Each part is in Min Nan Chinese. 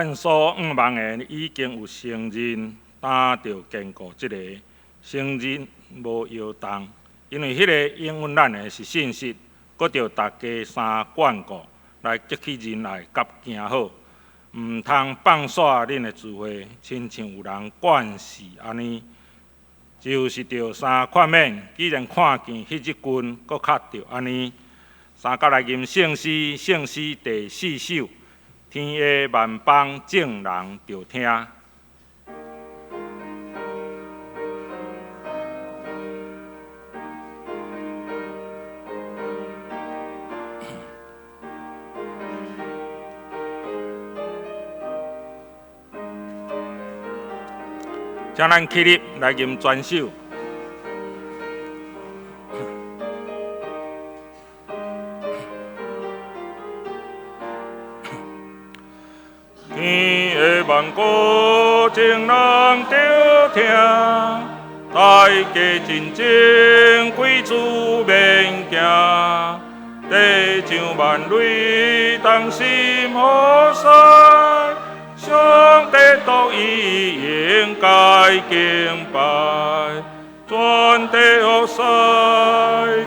咱所向望的已經有承認，擔著堅固這個承認無搖動，因為彼个應允咱的是信實，閣著大家三勸告來激起仁愛佮行好，毋通放徙恁的聚會，親像有人慣勢按呢，就是著三勸勉。既然看見彼日近，閣較著按呢。三甲來吟聖詩，聖詩第四首，天下萬邦眾人著聽。請咱起立來吟全首。天下萬國眾人著聽，大家盡忠歸主免驚，地上萬類同心服侍，上帝獨一應該敬拜，全地服侍，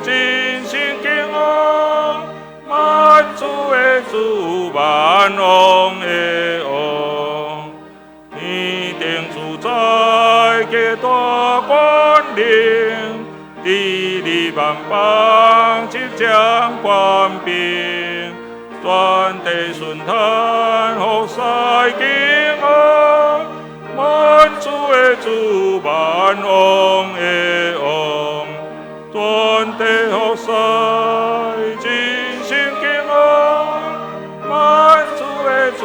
盡心敬王，萬主的主，萬王的王，天頂主宰極大權能，治理萬邦，執掌權柄，全地順壇服侍敬王，萬主的主，萬王的王，全地服侍，盡心敬王，萬主的主，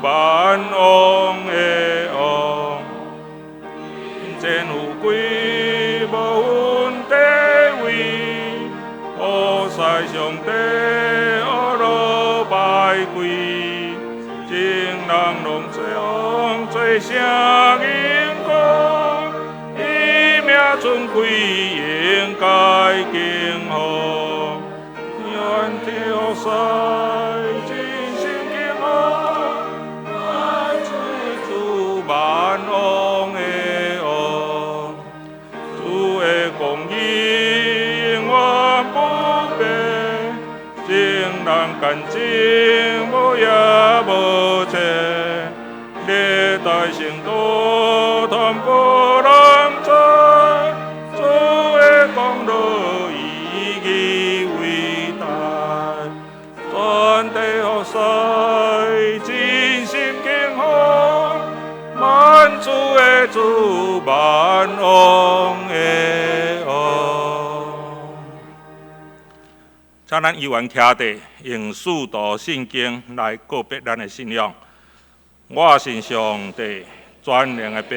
萬王的王，貧賤富貴無分地位，服侍上帝，阿羅拜跪，眾人攏做王做聖吟歌，伊名尊貴應該敬奉，全地服侍，盡心敬王，萬主的主，萬王的王，主的公義永遠不變，眾人乾淨無影無跡，歷代聖徒傳播人知，主的功勞意義偉大，全地服侍，盡心敬奉，萬主的主，萬王的王。請咱依原徛佇，用使徒信經來告別咱的信仰。我信上帝全能的父，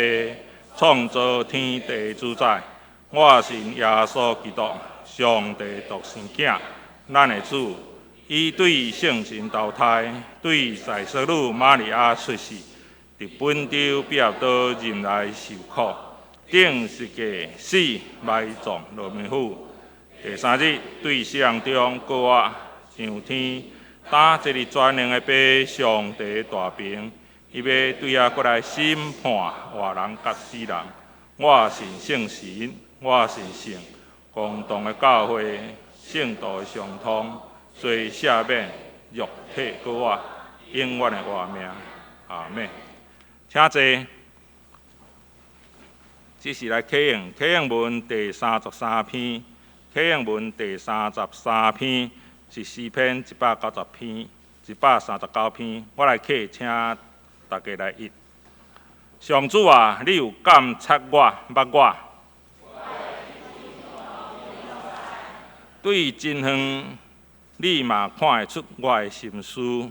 創造天地主宰。我信耶穌基督，上帝獨生囝，咱的主。伊對聖神投胎，對在聖女瑪利亞出世，佇本丟彼拉多任內受苦，釘十架死，埋葬落冥府。第三日對死人中復活，上天，擔坐佇全能的父上帝大爿，伊欲對遐閣來審判活人佮死人。我信聖神，我信聖公同的教會，聖徒的相通，罪赦免，肉體復活，永遠的活命。阿們。請坐。這是來啟應，啟應文第三十三篇，啟應文第三十三篇是詩篇190篇，139篇。我來啟，請大家來譯。上主啊，你有監察我，捌我。對真遠，你嘛看會出我的心思。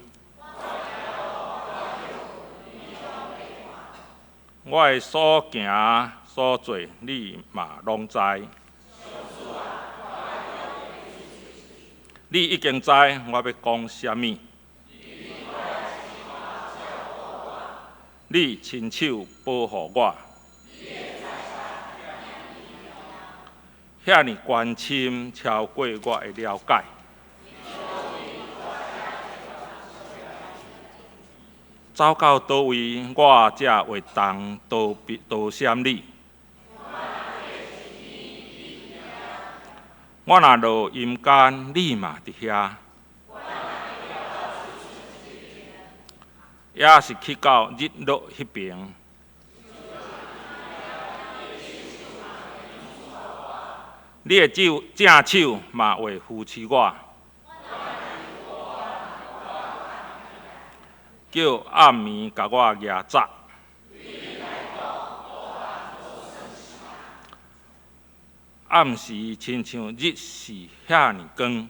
我的所行所做，你嘛攏知。你已經知我欲講啥物。你親手保護我。遐爾關深，超過我的了解。走到佗位，我才會當逃避逃閃你。我若落陰間，你嘛佇遐；抑是去到日落彼爿，你的手正手嘛會扶持我。叫暗暝共我夯紮，暗時親像日是遐爾光。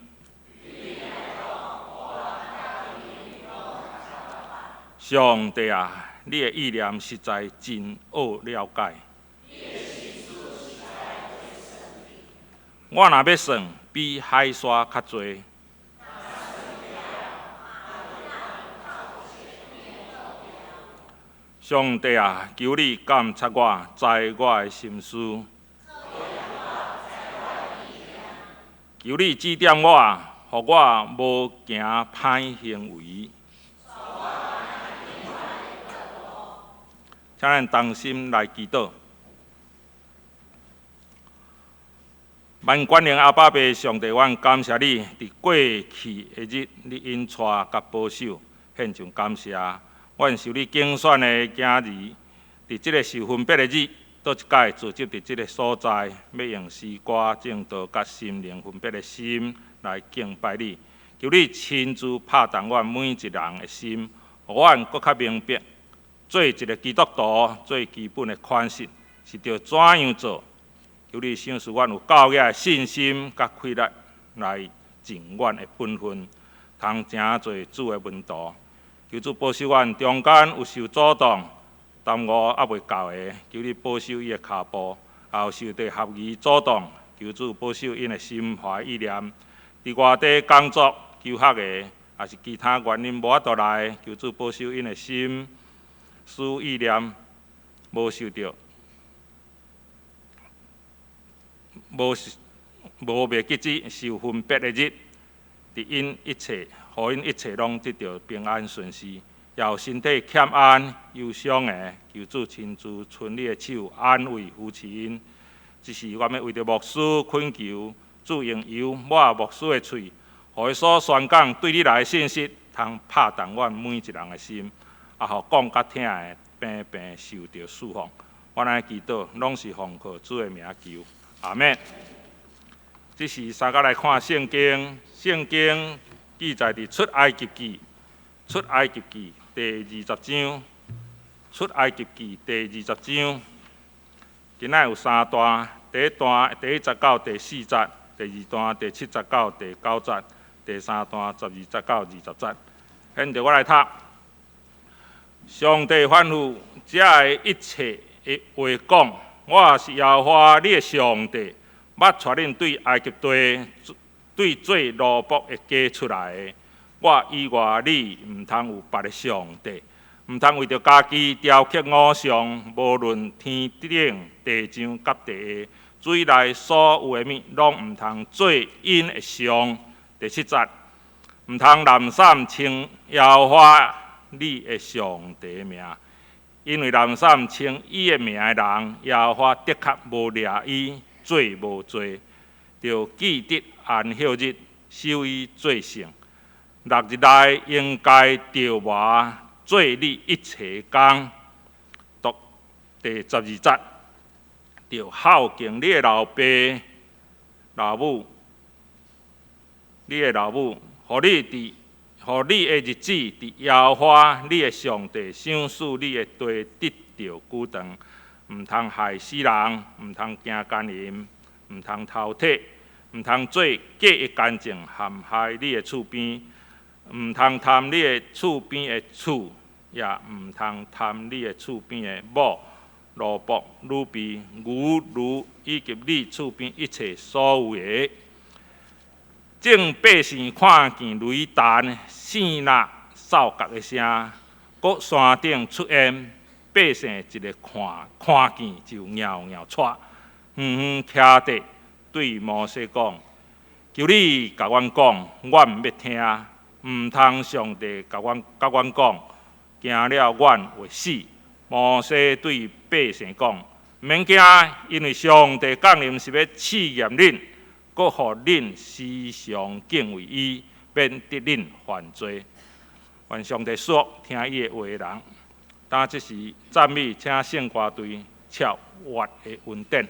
上帝啊，你的意念實在真奧了解。我若欲算，比海沙較濟。上帝啊，求你監察我，知我的心思。求你指點我，予我無行歹行為。請咱同心來祈禱。萬全能阿爸父上帝，阮感謝你，佇過去的日，你引帶佮保守，獻上感謝。阮受你揀選的囝兒，佇這个受分別的日，閣一擺聚集佇這个所在，欲用詩歌、證道佮心靈分別的心來敬拜你。求你親自拍動阮每一人的心，予阮閣較明白，做一个基督徒最基本的款式是著怎樣做。求你賞賜阮有夠額的信心佮氣力來盡阮的本分，通成做主的門徒。求主保守阮中間有受阻擋、耽誤猶未到的，求你保守伊的跤步；也有受著學藝阻擋，求主保守𪜶的心懷意念。佇外地工作、求學的，抑是其他原因無法度來，求主保守𪜶的心思意念，無受著無無袂記得受分別的日，佇𪜶一切，予𪜶一切攏得著平安順遂，也有身體欠安、憂傷的，求主親自伸你的手安慰扶持𪜶。這時，我欲為著牧師懇求，主用油抹牧師的喙，予伊所宣講對你來的信息，通拍動阮每一人的心，也予講佮聽的平平受著祝福。阮按呢祈禱，攏是奉靠主的名求，阿們。這時三家來看聖經，聖經記載佇出埃及記，出埃及記第二十章，出埃及記第二十章。今仔有三段，第一段第一節到第四節，第二段第七節到第九節，第三段12節到20節。現在我來讀。上帝吩咐這个一切的話講：我是耶和華你的上帝。捌帶恁對埃及地對做奴僕的家出來的。我以外你毋通有別的上帝，毋通為著家己雕刻偶像，無論天頂、地上佮地下，水內所有的物，攏毋通做𪜶的像。第七節，毋通濫訕稱耶和華你的上帝的名，因為濫訕稱伊的名的人，耶和華的確無掠伊做無罪，著記得安息日，守伊做聖。六日內應該著磨做你一切工。讀第十二節，著孝敬你的老爸、老母，你的老母，予你佇，予你的日子佇耶和華你的上帝賞賜你的地得著久長。毋通害死人，毋通行姦淫，毋通偷提，毋通做假的見證陷害你的厝邊，毋通貪你的厝邊的厝，也毋通貪你的厝邊的某、奴僕、女婢、牛驢以及你厝邊一切所有的。眾百姓看見雷霆、爍爁、哨角的聲，閣山頂出煙。百姓一个看看見就搖搖掣，遠遠徛佇對摩西講：求你共阮講，阮欲聽。毋通上帝共阮共阮講，驚了遠會死。摩西對百姓講：毋免驚，因為上帝降臨是欲試驗恁，閣予恁時常敬畏伊，免得恁犯罪。願上帝賜福聽伊的話的人。當這時讚美，請聖歌隊唱活的恩典。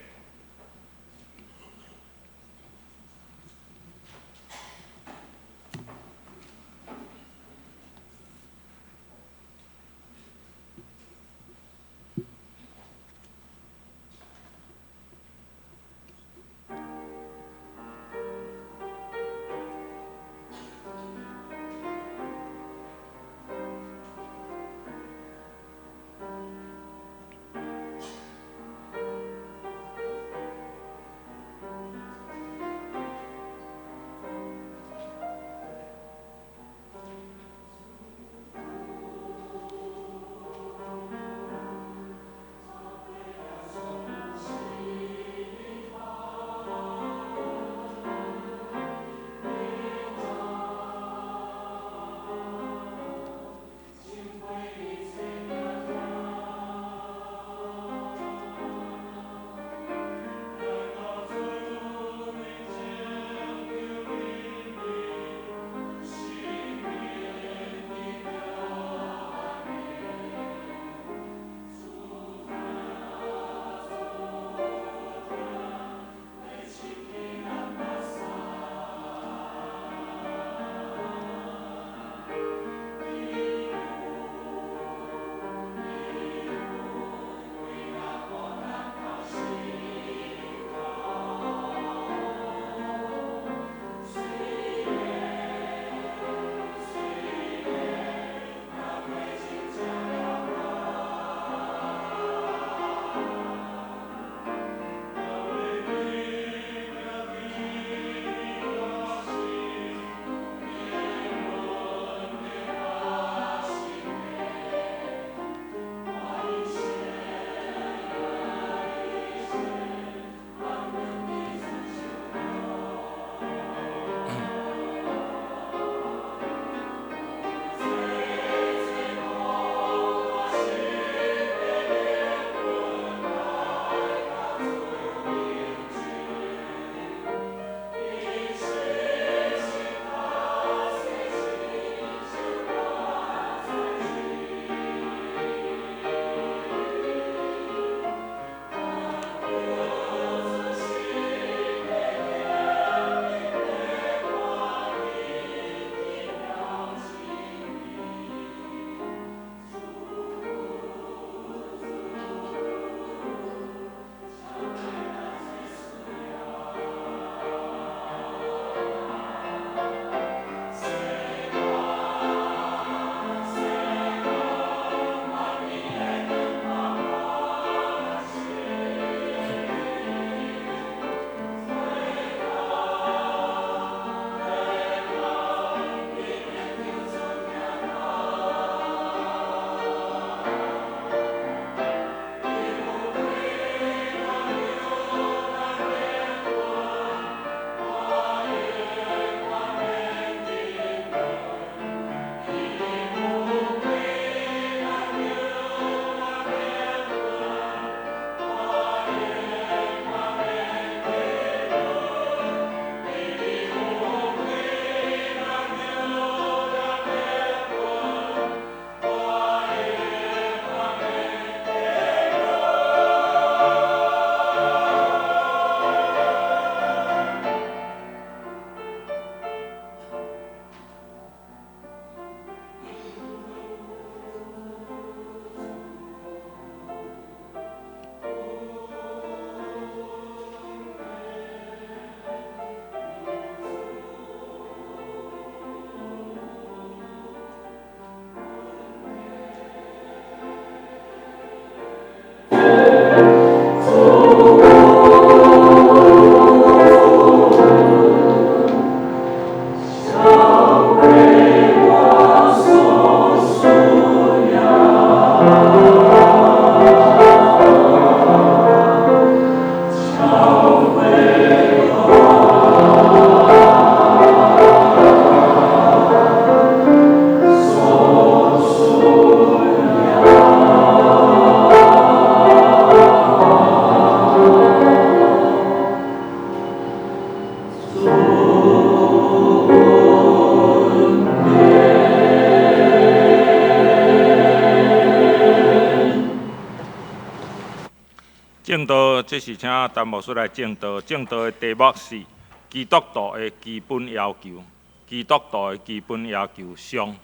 證道，這是請陳牧師來證道。證道的題目是基督徒的基本要求。基督徒的基本要求上。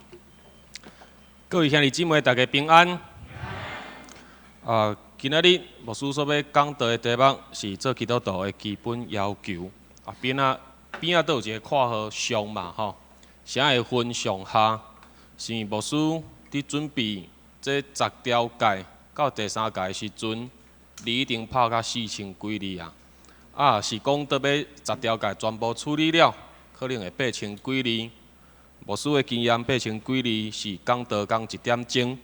各位兄弟姊妹，大家平安。啊，今仔日牧師所欲講道的題目是做基督徒的基本要求。啊，邊仔邊仔都有一個括號上嘛吼，啥會分上下？是因為牧師佇準備這十條誡到第三誡的時陣，字已經拍甲四千幾字啊！啊，是講到尾十條誡全部處理了，可能會八千幾字。牧師的經驗，八千幾字是講道講一點鐘，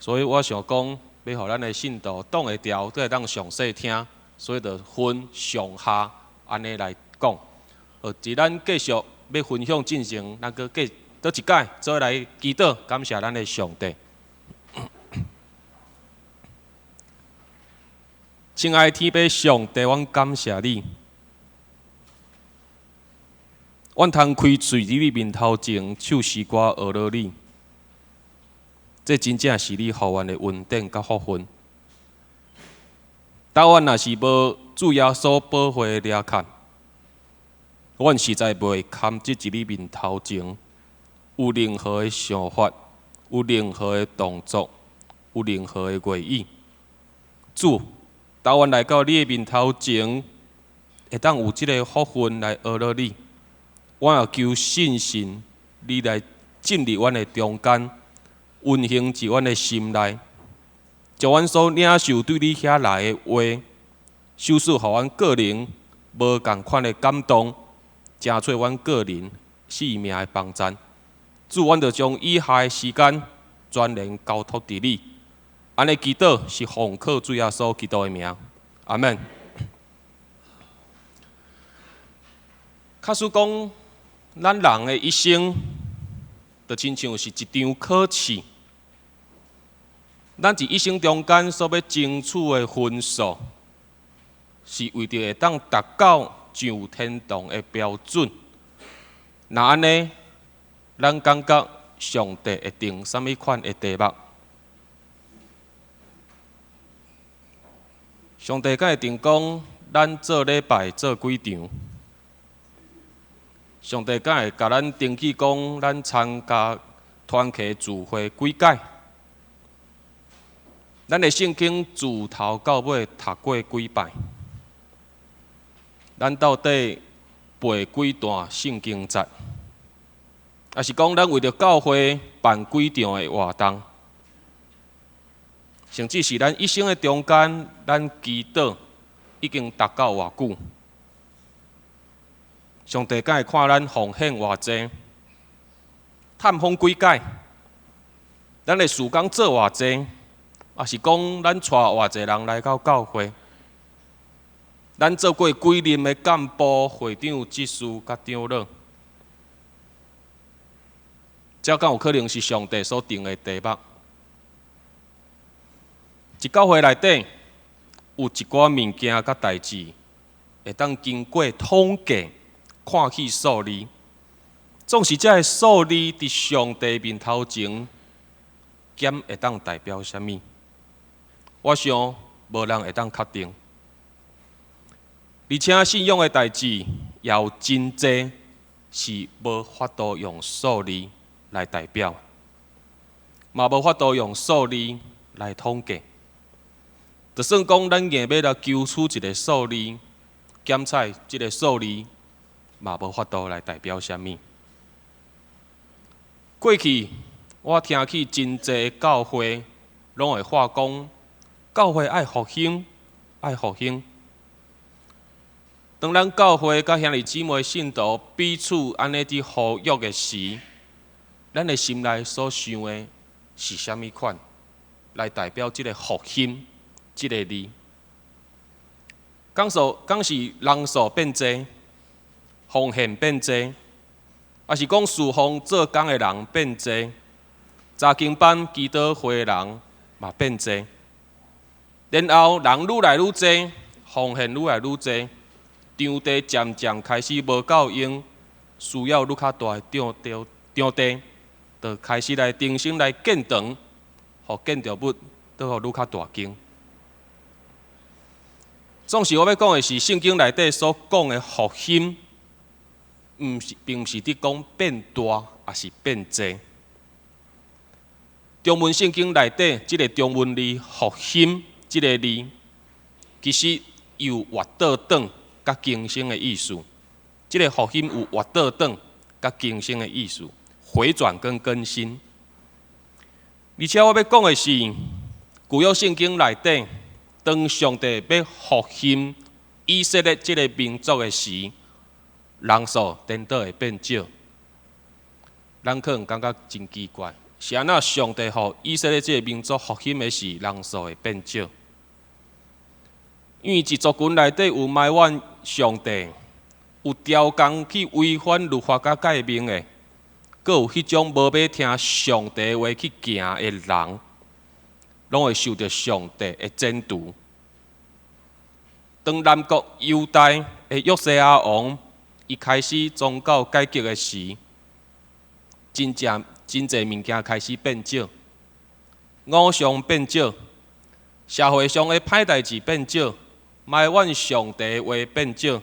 所以我想講，欲予咱的信徒擋會牢，閣會當詳細聽，所以就分上下按呢來講。好，佇咱繼續欲分享進前，咱閣繼倒一擺，做伙來祈禱，感謝咱的上帝。親愛的天父上帝，阮感謝你，阮通開喙佇你面頭前唱詩歌學樂你，這真正是你予阮的恩典佮福分。當阮若是無主耶穌寶血的掠崁，阮實在袂堪得佇你面頭前有任何的想法，有任何的動作，有任何的話語。主，當阮來到你的面頭前，會當有這個福分來學樂你，我也求聖神，你來進入阮的中間，運行佇阮的心內，將阮所領受對你遐來的話，賞賜予阮個人無仝款的感動，成做阮個人性命的幫贊。主，阮就將以下的時間全然交託佇你。按呢祈禱是奉靠主耶穌基督的名，阿門。假使講，咱人的一生，就親像是一場考試。咱佇一生中間所欲爭取的分數，是為著會當達到上天堂的標準。若按呢，咱感覺上帝會定啥物款的題目？上帝敢會定講，咱做禮拜做幾場？上帝敢會共咱登記講，咱參加團契聚會幾擺？咱的聖經自頭到尾讀過幾擺？咱到底背幾段聖經節？抑是講咱為著教會辦幾場的活動？甚至是咱一生的中間，咱祈禱已經達到偌久？上帝敢會看咱奉獻偌濟，探訪幾擺？咱的事工做偌濟，抑是講咱帶偌濟人來到教會？咱做過幾任的幹部、會長、執事佮長老？這敢有可能是上帝所定的題目？一教會內底有一寡物件佮代誌，會當經過統計看起數字，總是這个數字佇上帝面頭前，敢會當代表啥物？我想無人會當確定。而且信仰的代誌也有真濟是無法度用數字來代表，嘛無法度用數字來統計。就算講咱硬欲來求取一个數字，檢採這个數字，嘛無法度來代表啥物。過去我聽去真濟教會，攏會話講，教會愛復興，愛復興。當咱教會佮兄弟姊妹信徒彼此按呢佇呼籲的時，咱的心內所想的是啥物款，來代表這个復興？這个字，敢數敢是人數變濟，奉獻變濟，抑是講事奉做工的人變濟，查經班祈禱會的人嘛變濟，然後人愈來愈濟，奉獻愈來愈濟，場地漸漸開始無夠用，需要愈較大的場地，場地就開始來重新來建堂，予建築物閣予愈較大間。總是我欲講的是，聖經內底所講的復興，毋是並毋是佇講變大，抑是變濟。中文聖經內底這个中文字“復興”這个字，其實有活倒轉佮更新的意思。這个復興有活倒轉佮更新的意思，回轉跟更新。而且我欲講的是，舊約聖經內底，當上帝欲復興以色列這个民族的時，人數顛倒會變少。咱可能感覺真奇怪，是按怎上帝予以色列這个民族復興的時，人數會變少？因為一族群內底有埋怨上帝，有刁工去違反律法佮誡命的，閣有彼種無欲聽上帝話去行的人，攏會受著上帝的懲處。當南國猶大的約西亞王伊開始宗教改革的時，真正真濟物件開始變少，偶像變少，社會上的歹代誌變少，埋怨上帝話變少，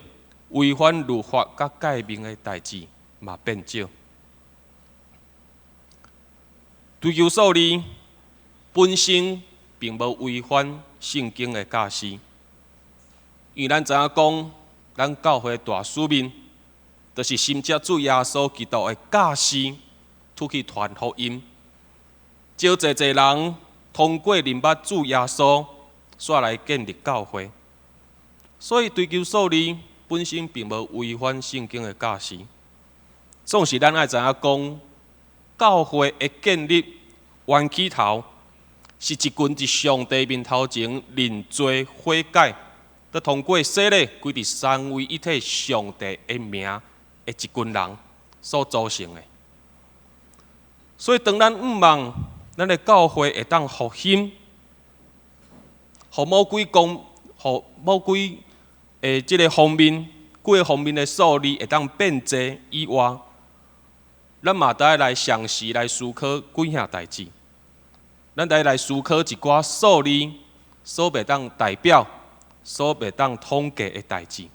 違反律法佮誡命的代誌嘛變少。追求數字本身並無違反聖經的教示，因為咱知影講，咱教會大使命，就是深接主耶穌基督的教示，出去傳福音，招濟濟人通過認捌主耶穌，煞來建立教會。所以追求數字本身並無違反聖經的教示。總是咱愛知影講，教會的建立源起頭是一群佇上帝面頭前認罪悔改，閣通過洗禮歸佇三位一體上帝的名的一群人所組成的。所以當咱向望咱的教會會當復興，予某幾講，予某幾的這个方面，幾个方面的數字會當變濟以外，咱嘛得愛來詳細來思考幾項代誌。咱得來思考一寡數字所袂當代表、所袂當統計的代誌。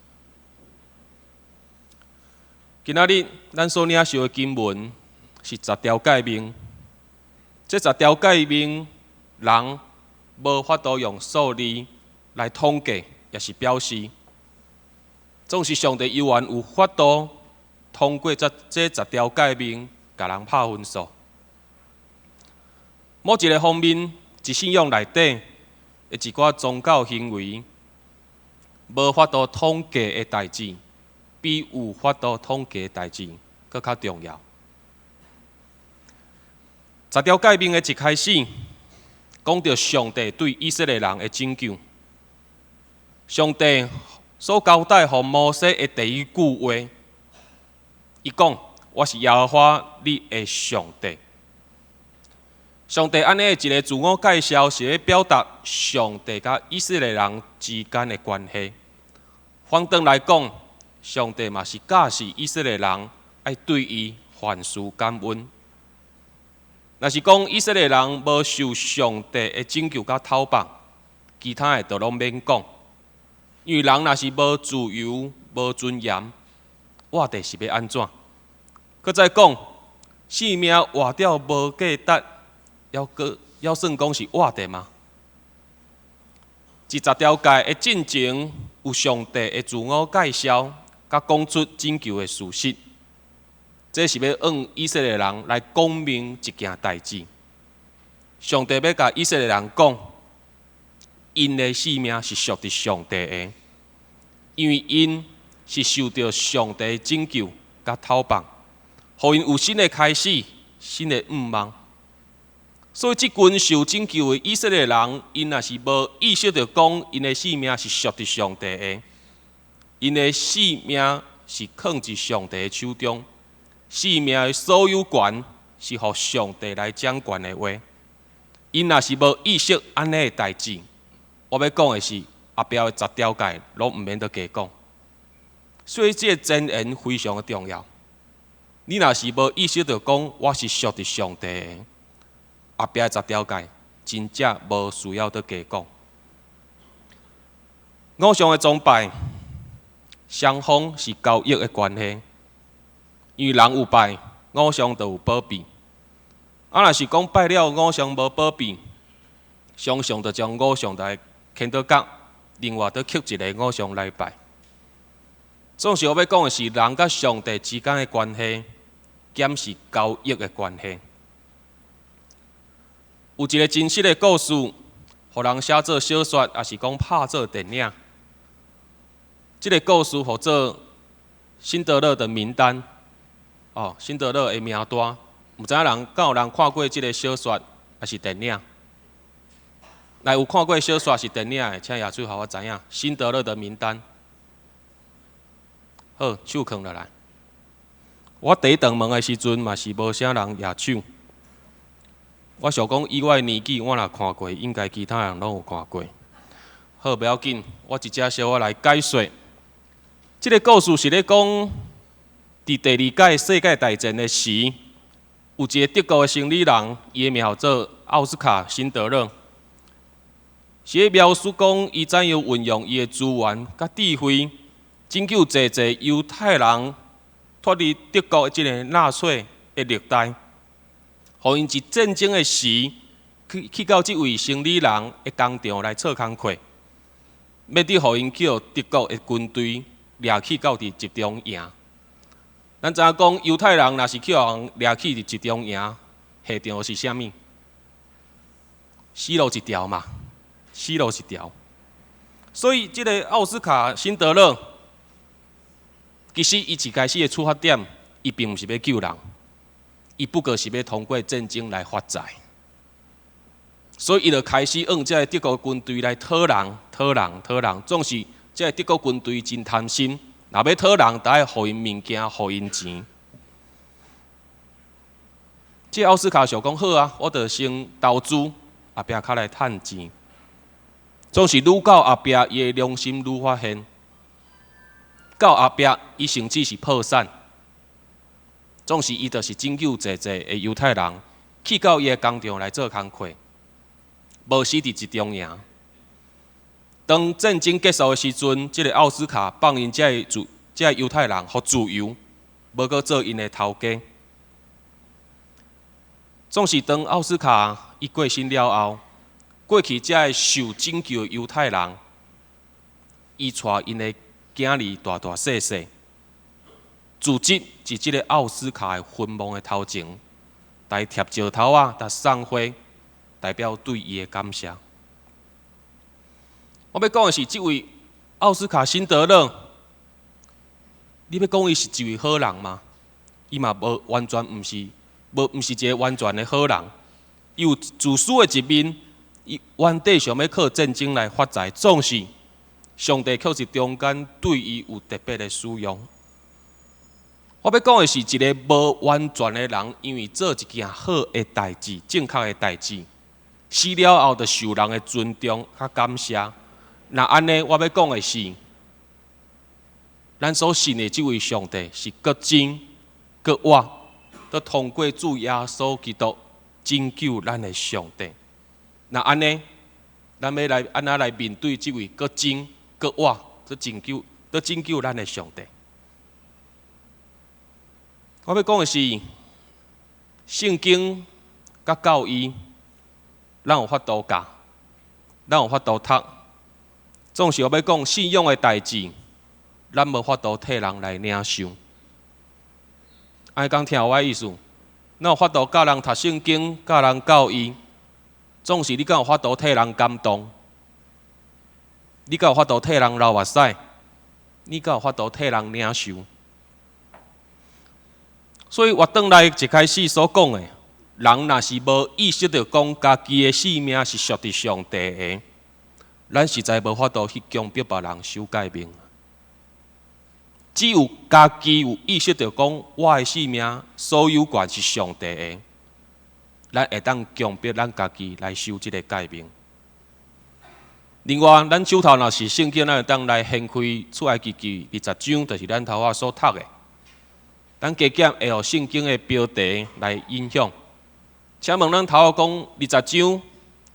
今仔日咱所領受的經文是十條誡命，這十條誡命人無法度用數字來統計，抑是表示，總是上帝猶原有法度通過這十條誡命，共人拍分數。某一个方面，佇信仰內底的一寡宗教行為，無法度統計的代誌，比有法度統計的代誌閣較重要。十條誡命的一開始，講著上帝對以色列人的拯救。上帝所交代予摩西的第一句話，伊講：我是耶和華你的上帝。上帝按呢一个自我介紹，是咧表達上帝佮以色列人之間的關係。反轉來講，上帝嘛是教示以色列人愛對伊凡事感恩。若是講以色列人無受上帝的拯救佮透放，其他的就攏免講。因為人若是無自由、無尊嚴，活著是欲按怎？閣再講，性命活了無價值，猶閣猶算講是活著嗎？佇十條誡的進前，有上帝的自我介紹，佮講出拯救的事實。這是欲向以色列人來講明一件代誌。上帝欲共以色列人講，𪜶的性命是屬佇上帝的，因為𪜶是受著上帝的拯救佮透放，予𪜶有新的開始、新的向望。所以，這群受拯救的以色列人，𪜶若是無意識著講，𪜶的性命是屬佇上帝的，𪜶的性命是囥佇上帝的手中，性命的所有權是予上帝來掌權的話，𪜶若是無意識按呢的代誌，我欲講的是後壁的十條誡攏毋免閣加講。所以，這个箴言非常的重要。你若是無意識著講，我是屬佇上帝的，後壁十條誡真正無需要閣加講。偶像的崇拜，雙方是交易的關係，因為人有拜，偶像就有保庇。啊，若是講拜了偶像無保庇，常常就將偶像來牽倒角，另外閣抾一个偶像來拜。總是我欲講的是，人佮上帝之間的關係，兼是交易的關係。有一个真實的故事，予人寫做小說，抑是講拍做電影。這个故事號做辛德勒的名單。哦，辛德勒的名單，毋知影人敢有人看過這个小說，抑是電影？來，有看過小說是電影的，請舉手予我知影。辛德勒的名單。好，手囥落來。我第一頓問的時陣，嘛是無啥人舉手。我想講，以我的年紀，我若看過，應該其他人攏有看過。好，無要緊，我一隻小可來解說。這个故事是咧講，佇第二屆世界大戰的時，有一个德國的生理人，伊的名號做奧斯卡·辛德勒，是咧描述講，伊怎樣運用伊的資源佮智慧，拯救濟濟猶太人脫離德國這个納粹的虐待，予𪜶佇戰爭的時去到這位生理人的工廠來做工課，免得予𪜶去予德國的軍隊掠去到佇集中營。咱知影講，猶太人若是去予人掠去佇集中營，下場是啥物？死路一條嘛，死路一條。所以，這个奧斯卡·辛德勒，其實伊一開始的出發點，伊並毋是欲救人，伊不過是欲通過戰爭來發財。所以，伊就開始向這个德國軍隊來討人、討人、討人。總是這个德國軍隊真貪心，若欲討人，就愛予𪜶物件，予𪜶錢。這個奧斯卡想講好啊，我就先投資，後壁較來趁錢。總是愈到後壁，伊的良心愈發現，到後壁伊甚至是破產。總是伊就是拯救濟濟的猶太人，去到伊的工廠來做工課，無死佇集中營。當戰爭結束的時陣，這个奧斯卡放𪜶這个猶太人予自由，無閣做𪜶的頭家。總是當奧斯卡伊過身了後，過去這个受拯救的猶太人，伊帶𪜶的囝兒大大細細，組織佇這个奧斯卡的墳墓的頭前，來貼石頭仔，來送花，代表對伊的感謝。我欲講的是，這位奧斯卡辛德勒，你欲講伊是一位好人嗎？伊嘛無完全毋是，無毋是一个完全的好人。伊有自私的一面，伊原底想欲靠戰爭來發財，總是上帝卻是中間對伊有特別的使用。我欲講的是，一个無完全的人，因為做一件好的代誌、正確的代誌，死了後就受人的尊重佮感謝。若按呢，我欲講的是，咱所信的這位上帝是閣真閣活，閣通過主耶穌基督拯救咱的上帝。若按呢，咱欲來按怎來面對這位閣真閣活、閣拯救咱的上帝？我欲講的是，聖經佮教義，咱有法度教，咱有法度讀。總是我欲講信仰的代誌，咱無法度替人來領受。按呢講聽有我意思？咱有法度教人讀聖經，教人教義，總是你敢有法度替人感動？你敢有法度替人流目屎？你敢有法度替人領受？所以，我轉來一開始所講的，人若是無意識著講家己的性命是屬佇上帝的，咱實在無法度去強迫別人守誡命。只有家己有意識著講，我的性命所有權是上帝的，咱會當強迫咱家己來守這个誡命。另外，咱手頭若是聖經，咱會當來掀開出埃及記20章，就是咱頭仔所讀的。咱加減會予聖經的標題來影響。請問咱頭仔講二十章，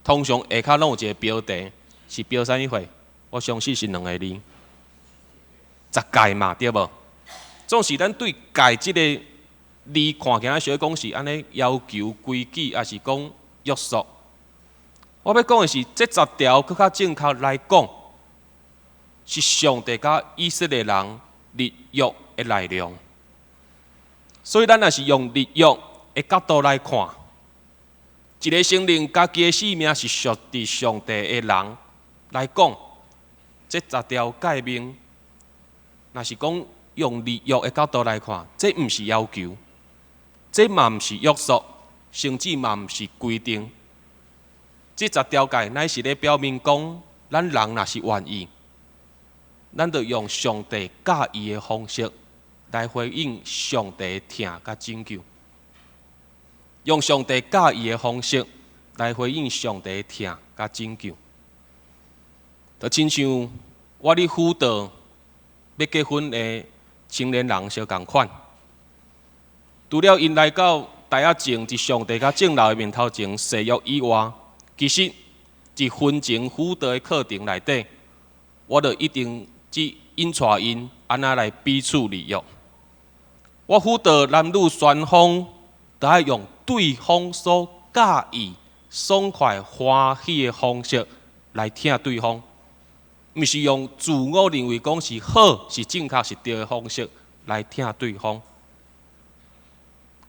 通常下跤攏有一个標題，是標啥物貨？我相信是兩个字，十誡嘛，對無？總是咱對誡這个字看起來，小可講是按呢要求規矩，抑是講約束。我欲講的是，這十條閣較正確來講，是上帝佮以色列人立約的內容。所以，咱若是用立約的角度來看，一个承認家己的性命是屬佇上帝的人來講，這十條誡命，若是講用立約的角度來看，這毋是要求，這嘛毋是約束，甚至嘛毋是規定。這十條誡乃是咧表明講，咱人若是願意，咱就用上帝佮意的方式來回應上帝的疼佮拯救。用上帝佮意的方式來回應上帝的疼佮拯救。就親像我咧輔導欲結婚的青年人相仝款，除了𪜶來到台仔前，佇上帝佮眾人的面頭前誓約以外，其實佇婚前輔導的課程內底，我就一定只引帶𪜶按怎來彼此立約。我輔導男女雙方，都愛用對方所佮意、爽快、歡喜的方式來疼對方，毋是用自我認為講是好、是正確、是對的方式來疼對方。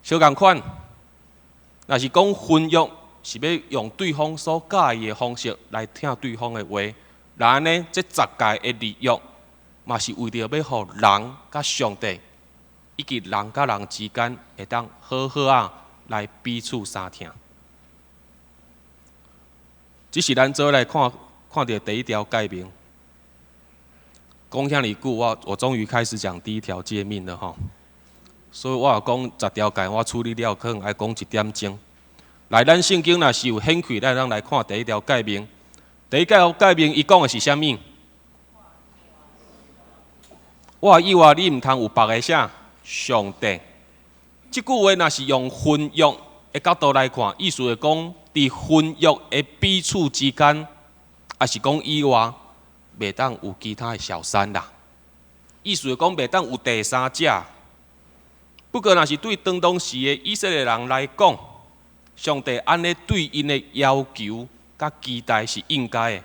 相仝款，若是講婚約是欲用對方所佮意的方式來疼對方的話，那按呢，這十誡的立約嘛是為著欲予人佮上帝，以及人佮人之間會當好好仔來彼此相疼。這是咱做伙來看看著第一條誡命。講遐爾久，我終於開始講第一條誡命了吼。所以我若講十條誡，我處理了可能愛講一點鐘。來，咱聖經若是有興趣，咱通來看第一條誡命。第一條誡命，伊講的是啥物？我以外，你毋通有別个啥上帝。這句話若是用婚約的角度來看，意思是講，佇婚約的彼此之間，抑是講以外，袂當有其他的小三啦。意思是講，袂當有第三者。不過，若是對當時的以色列人來講，上帝按呢對𪜶的要求佮期待是應該的，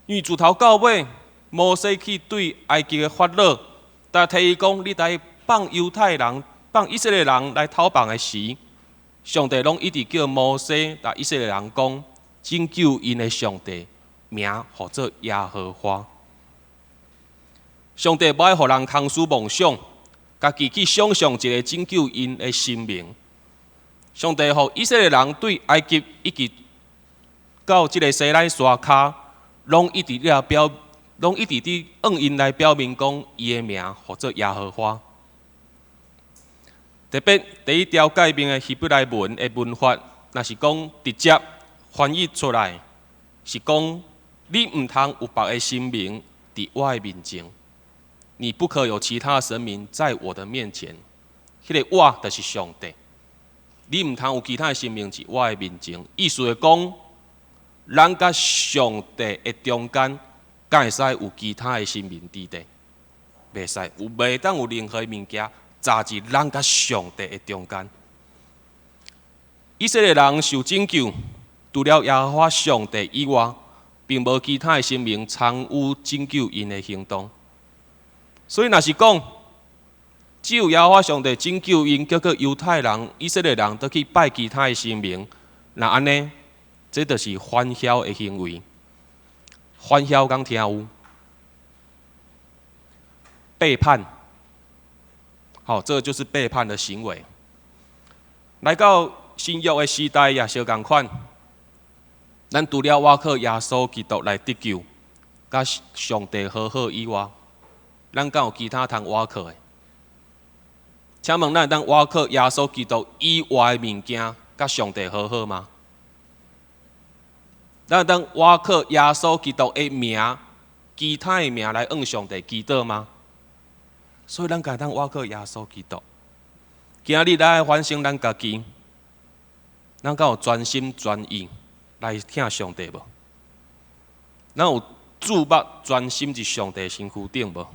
因為自頭到尾，摩西去對埃及的法老，但提伊講，你來放猶太人、放以色列人來逃亡的時，上帝攏一直叫摩西共以色列人講，拯救𪜶的上帝名號做耶和華。上帝無愛予人空思妄想，家己去想象一个拯救𪜶的神明。上帝予以色列人對埃及以及到這个西奈山跤，攏一直咧表，攏一直佇向𪜶來表明講，伊的名號做耶和華。特別第一條誡命的希伯來文的文法，若是講直接翻譯出來，是講你毋通有別个神明佇我的面前，你不可有其他神明在我的面前。彼个我就是上帝。你毋通有其他的神明佇我的面前，意思是講，咱佮上帝的中間，敢會使有其他的神明佇咧？袂使，有袂當有任何的物件雜佇咱佮上帝的中間。以色列人受拯救，除了耶和華上帝以外，並無其他的神明參與拯救𪜶的行動。所以，若是講，只有耶和華上帝拯救𪜶，結果猶太人、以色列人都去拜其他的神明，若按呢，這就是反梟的行為。反梟敢聽有？背叛，好，這個就是背叛的行為。來到新約的時代也相仝款，咱除了倚靠耶穌基督來得救，佮上帝和好以外，咱敢有其他通倚靠的？請問咱會當倚靠耶穌基督以外的物件，佮上帝和好嗎？咱會當倚靠耶穌基督的名，其他的名來向上帝祈禱嗎？所以咱會當倚靠耶穌基督。今日咱愛反省咱家己，咱敢有全心全意來疼上帝無？咱有注目專心佇上帝身軀頂無？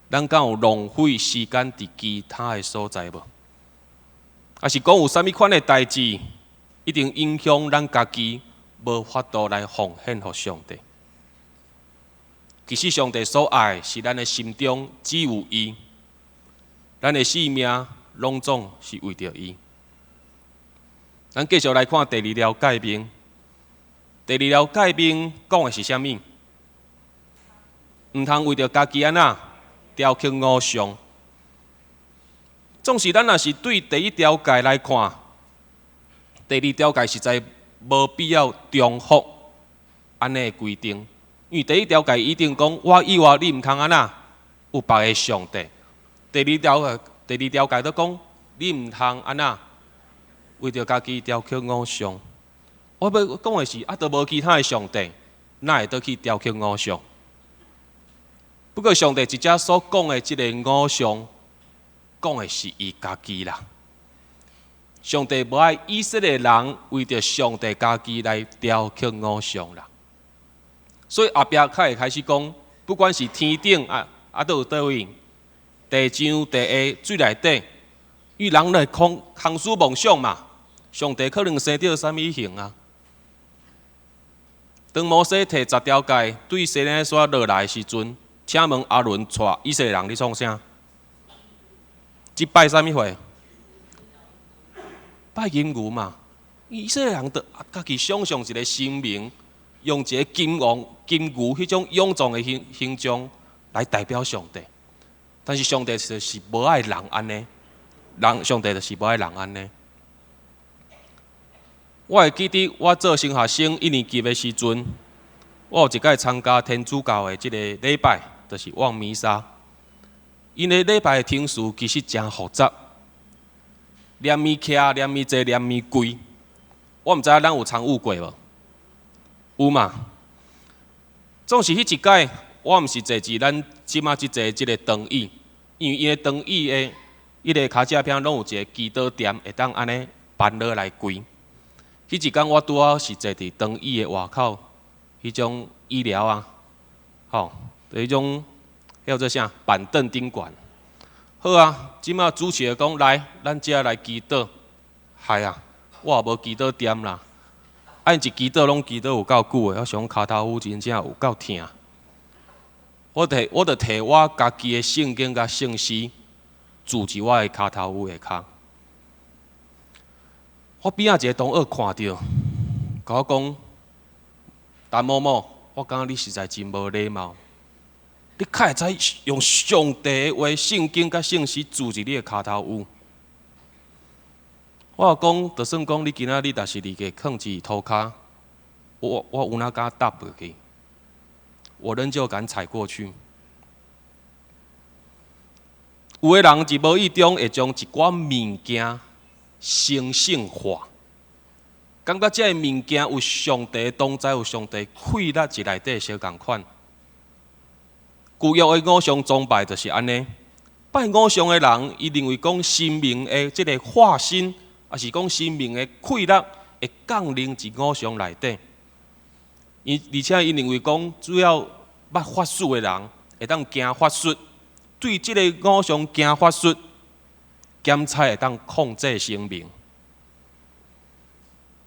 咱敢有浪費時間佇其他的所在無？抑是講有啥物款的代誌，一定影響咱家己無法度來奉獻予上帝？其實上帝所愛的是咱的心中只有伊，咱的性命攏總是為著伊。咱繼續來看第二條誡命。第二條誡命講的是啥物？毋通為著家己按怎雕刻偶像。總是咱若是對第一條誡來看，第二條誡實在無必要重複按呢的規定，因為第一條誡一定講我以外你毋通按怎有別个上帝。第二條誡都講你毋通按怎為著家己雕刻偶像。我欲講的是啊，都無其他的上帝，哪會倒去雕刻偶像？不過上帝佇遮所講的這个偶像，講的是伊家己啦。上帝無愛以色列人為著上帝家己來雕刻偶像啦。所以後壁較會開始講，不管是天頂啊，啊，都有佗位，地上、地下、水內底，伊人來空空思夢想嘛。上帝可能生著啥物形啊？當摩西提十條誡對西奈山落來的時陣，請問亞倫帶以色列人咧創啥？這拜啥物貨？拜金牛嘛。以色列人就家己想象一个神明，用一个金王、金牛彼種臃腫的形象來代表上帝。但是上帝就是無愛人按呢，人上帝就是無愛人按呢。我會記得我做神學生一年級的時陣，我有一擺參加天主教的這个禮拜，就是望彌撒。𪜶的禮拜的程序其實誠複雜，連鞭徛、連鞭坐、連鞭跪。我毋知影咱有參與過無？有嘛？總是彼一擺，我毋是坐佇咱這馬這坐這个長椅，因為𪜶的長椅的彼个跤脊邊攏有一个祈禱墊，會當按呢扳落來跪。彼一工我拄好是坐佇長椅的外口，彼種椅寮啊，吼，彼種叫做啥板凳頂懸。好啊，這馬主持講來，咱遮來祈禱。害啊，我也無祈禱墊啦。啊，𪜶一祈禱攏祈禱有夠久的，我想跤頭趺真正有夠疼。我就提我家己的聖經佮聖詩，拄佇我的跤頭趺下跤。我邊仔一個同學看著，共我講：陳某某，我感覺你實在真無禮貌。你較會使用上帝的話、聖經佮聖詩拄佇你的跤頭趺？我講，就算講你今仔日若是佇個囥佇塗跤，我有哪敢踏落去？我仍舊敢踩過去。有的人佇無意中會將一寡物件神聖化，感覺這个物件有上帝同在，有上帝氣力佇內底相仝款。舊約的偶像崇拜就是按呢，拜偶像的人，伊認為講神明的這个化身，抑是講神明的氣力會降臨佇偶像內底。伊而且伊認為講，只要捌法術的人會當行法術，對這个偶像行法術，檢查會當控制神明。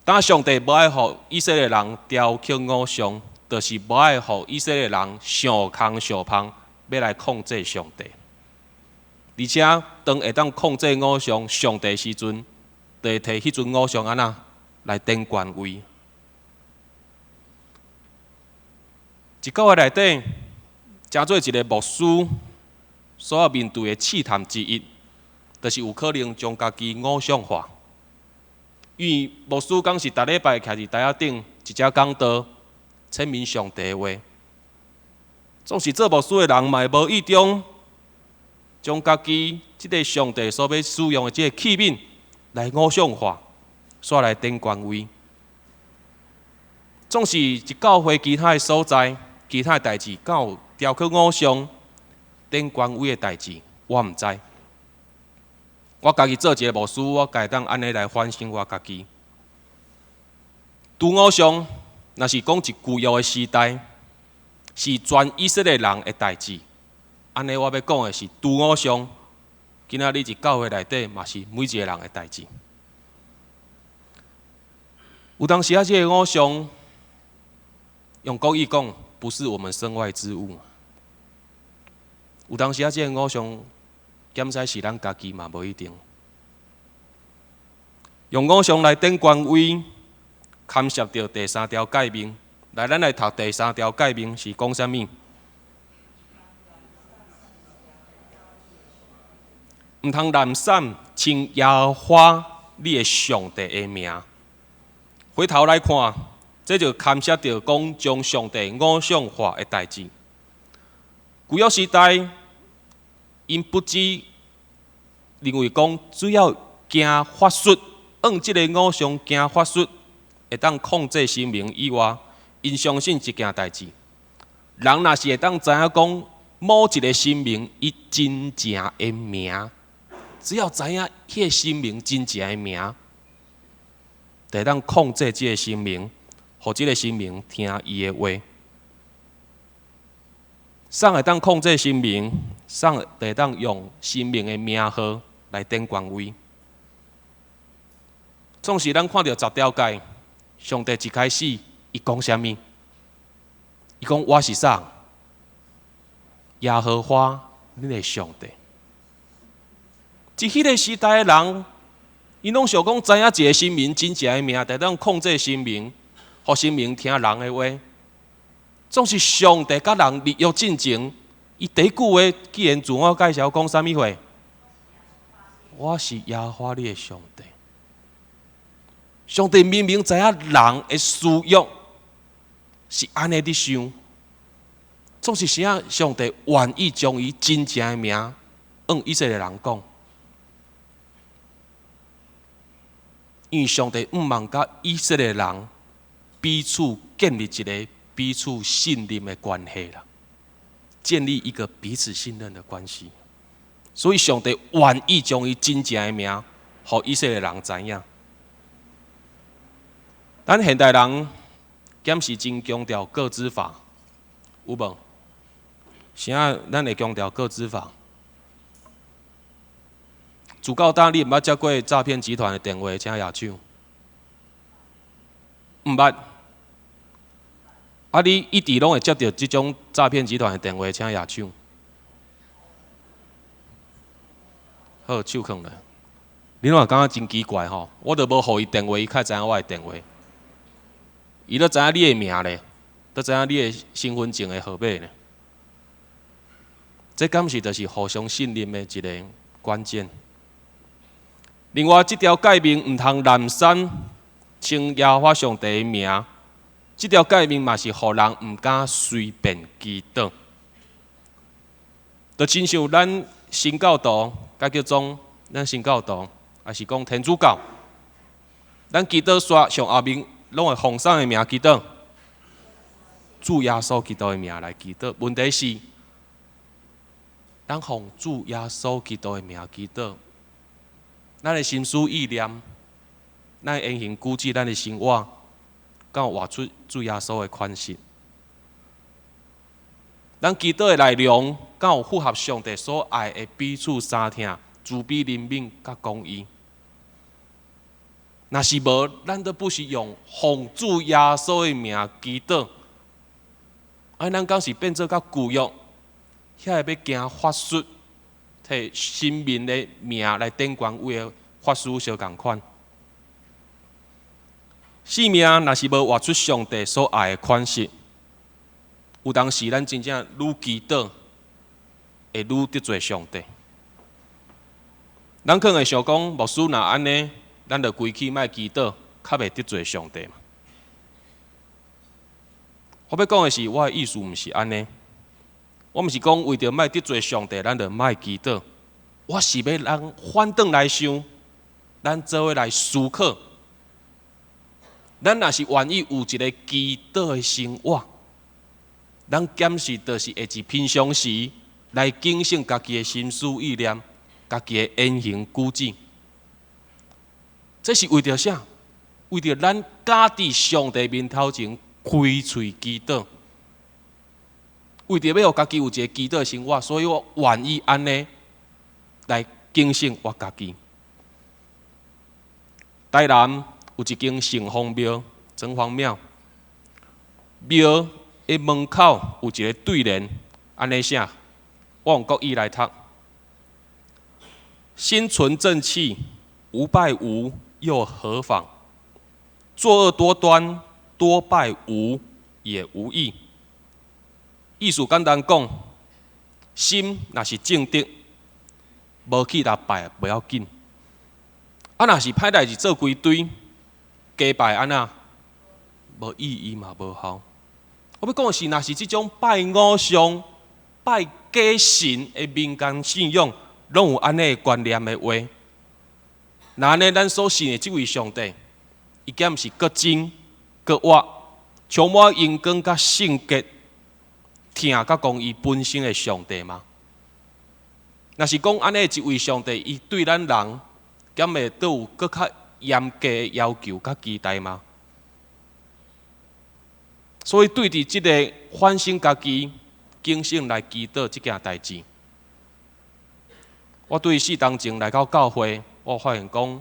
當上帝無愛予以色列人雕刻偶像，就是無愛予以色列人想空想芳，欲來控制上帝。而且當會當控制偶像上帝時陣，就會提彼尊偶像按怎來爭權位。一教會內底，成做一个牧師所要面對的試探之一，就是有可能將家己偶像化。因為牧師敢是逐禮拜徛佇台仔頂，一隻講道，闡明上帝的話。總是做牧師的人，嘛會無意中將家己這个上帝所欲使用的這个器皿來偶像化，煞來爭權位。總是一教會其他的所在，其他的代誌，敢有雕刻偶像、爭權位的代誌，我毋知。我家己做一个牧師，我會當按呢來反省我家己。除偶像，若是講一舊約的時代，是全以色列人的代誌。按呢，我欲講的是，除偶像，今仔日佇教會內底嘛是每一个人的代誌。有當時啊，這个偶像用國語講，不是我們身外之物。有當時啊，這个偶像，敢使是咱家己嘛，無一定。用偶像來頂權威，牽涉著第三條誡命。來，咱來讀第三條誡命是講啥物？毋通濫散稱耶和華你的上帝的名。回頭來看，這就牽涉著講將上帝偶像化的代誌。舊約時代，𪜶不只認為講只要行法術，按這个偶像行法術，會當控制神明以外，𪜶相信一件代誌，人若是會當知影講某一个神明伊真正的名，只要知影彼个神明真正的名，就會當控制這个神明，予這个神明聽伊的話。啥會當控制神明，啥就會當用神明的名號來頂權威。總是咱看著十條誡，上帝一開始伊講啥物？伊講我是啥？耶和華恁的上帝。佇彼个時代的人，𪜶攏想講知影一个神明真正的名，就會當控制神明，予神明聽人的話。總是上帝佮人立約進前，伊第一句話既然自我介紹講啥物話？我是耶和華你的上帝。上帝明明知影人的私欲是按呢佇想，總是啥上帝願意將伊真正的名向以色列人講，因為上帝向望佮以色列人彼此建立一个彼此信任的關係啦，建立一個彼此信任的關係。所以上帝願意將伊真正的名，予以色列人知影。咱現代人敢是真強調個資法，有無？啥咱會強調個資法？自到今你毋捌接過詐騙集團的電話，請舉手。毋捌。啊！你一直攏會接著這種詐騙集團的電話，請舉手。好，手囥咧。你攏會感覺真奇怪吼？我都無予伊電話，伊較知影我的電話。伊都知影你的名咧，都知影你的身份證的號碼咧。這敢是就是互相信任的一个關鍵。另外，這條誡命毋通濫散稱耶和華上帝的名。這條誡命嘛是予人毋敢隨便祈禱，就親像咱新教徒，佮叫做咱新教徒，抑是講天主教，咱祈禱煞上後面攏會奉啥的名祈禱？主耶穌基督的名來祈禱。問題是，咱奉主耶穌基督的名祈禱，咱的心思意念，咱的言行舉止，咱的生活，敢有活出主耶穌的款式？咱祈禱的內容，敢有符合上帝所愛的彼此相疼、慈悲、憐憫、佮公義？若是無，咱都不是用奉主耶穌的名祈禱，啊，咱敢是變做較舊約，遐个欲行法術，提神明的名來頂權威的法師相仝款？生命若是無活出上帝所愛的款式，有當時咱真正愈祈禱，會愈得罪上帝。咱可能會想講，牧師若按呢，咱就規氣莫祈禱，較袂得罪上帝嘛。我欲講的是，我的意思毋是按呢。我毋是講為著莫得罪上帝，咱就莫祈禱。我是欲咱反轉來想，咱做伙來思考。咱若是願意有一个祈禱的生活，咱檢視就是會佇平常時來警醒家己的心思意念、家己的言行舉止。這是為著啥？為著咱敢佇上帝面頭前開喙祈禱。為著欲予家己有一个祈禱的生活，所以我願意按呢來警醒我家己。台南有一間城隍廟，城隍廟，廟的門口有一个對聯，按呢寫，我用國語來讀：心存正氣，無拜吾又何妨？作惡多端，多拜吾也無益。意思簡單講，心若是正直，無去共拜無要緊。啊，若是歹代誌做規堆，加拜按怎？無意義嘛，無效。我欲講的是，若是這種拜偶像、拜假神的民間信仰，攏有按呢觀念的話，那按呢，咱所信的這位上帝，伊敢毋是閣真閣活，充滿榮光佮聖潔、疼佮公義本身的上帝嗎？若是講按呢一位上帝，伊對咱人，敢會閣有閣較嚴格的要求佮期待嗎？所以對佇這个反省家己、警醒來祈禱這件代誌，我對四冬前來到教會，我發現講，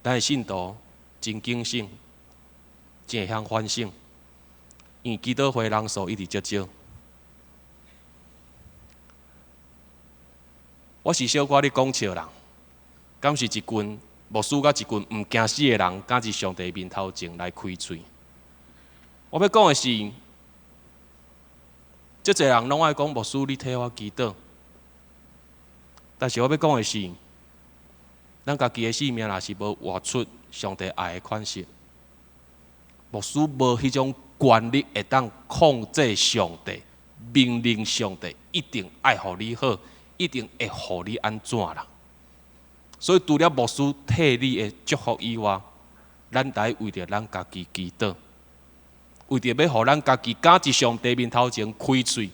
咱的信徒真警醒，真會曉反省，因為祈禱會人數一直少少。我是小可咧講笑人，敢是一群牧師佮一群毋驚死的人，敢佇上帝面頭前來開喙。我欲講的是，足濟人攏愛講牧師，你替我祈禱。但是我欲講的是，咱家己的生命若是無活出上帝愛的款式，牧師無彼種權力會當控制上帝、命令上帝，一定愛予你好，一定會予你按怎啦。所以除了牧師替你的祝福以外，咱得為著咱家己祈禱，為著欲予咱家己敢佇上帝面頭前開喙，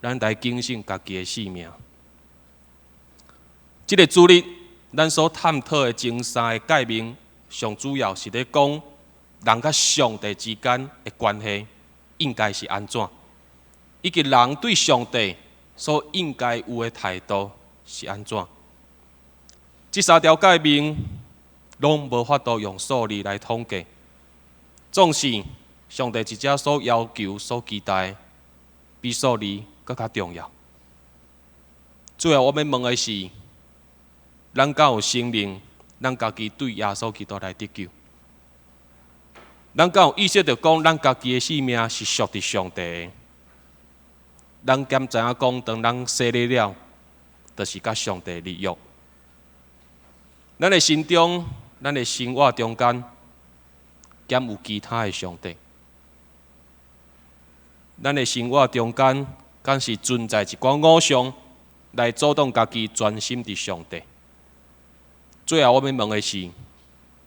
咱來警醒家己的性命。這个主日，咱所探討的前三个誡命，上主要是咧講人佮上帝之間的關係應該是按怎，以及人對上帝所應該有的態度是按怎。這三條誡命攏無法度用數字來統計，總是上帝一直所要求、所期待，比數字閣較重要。最後我欲問的是，咱敢有承認咱家己對耶穌基督來得救？咱敢有意識著講，咱家己的性命是屬佇上帝的？咱敢知影講，當咱洗禮了，就是佮上帝立約。咱的心中、咱的生活中間，敢有其他的上帝？咱的生活中間，敢是存在一寡偶像來阻擋家己專心佇上帝？最後我欲問的是，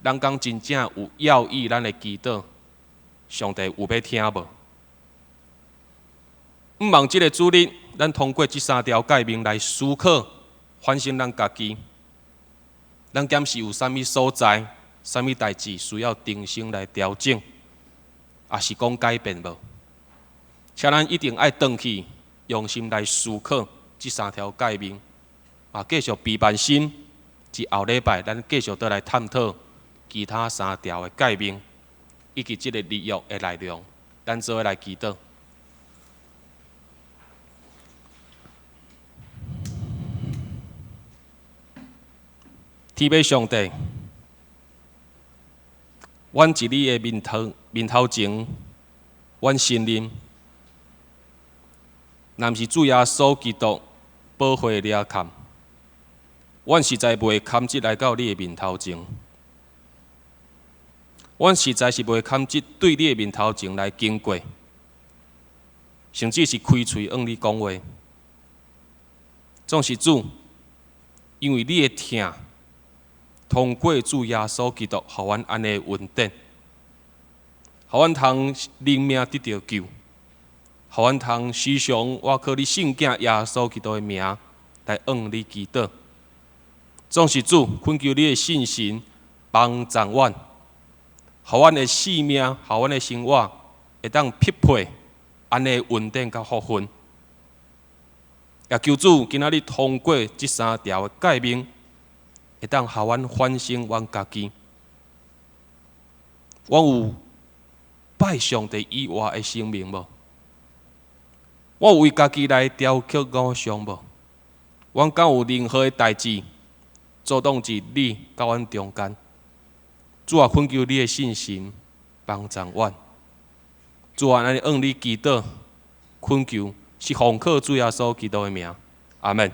咱敢真正有要意咱的祈禱，上帝有欲聽無？毋望這个主日，咱通過這三條誡命來思考、反省咱家己。咱敢是有啥物所在、啥物代誌需要重新來調整，抑是講改變無？請咱一定愛轉去，用心來思考這三條誡命，啊，繼續備辦心。至後禮拜，咱繼續倒來探討其他三條的誡命，以及這个立約的內容。咱做伙來祈禱。天父上帝，阮佇你的面頭面頭前，阮承認，若毋是主耶穌基督寶血掠崁，阮實在袂堪得來到你的面頭前。阮實在是袂堪得對你的面頭前來經過，甚至是開喙向你講話。總是主，因為你的疼，通過主耶穌基督，予阮按呢恩典，予阮通靈命得著救，予阮通時常倚靠你聖子耶穌基督的名來向你祈禱。總是主，懇求你的聖神幫助阮，予阮的生命，予阮的生活會當匹配按呢恩典佮福分。也求主今仔日通過這三條的誡命，會當予阮反省阮家己。阮有拜上帝以外的神明無？我有為家己來雕刻偶像無？阮敢有任何的代誌阻擋佇你佮阮中間？主啊，懇求你的信心幫助阮。主啊，咱向你祈禱，懇求是奉靠主耶穌基督的名，阿門。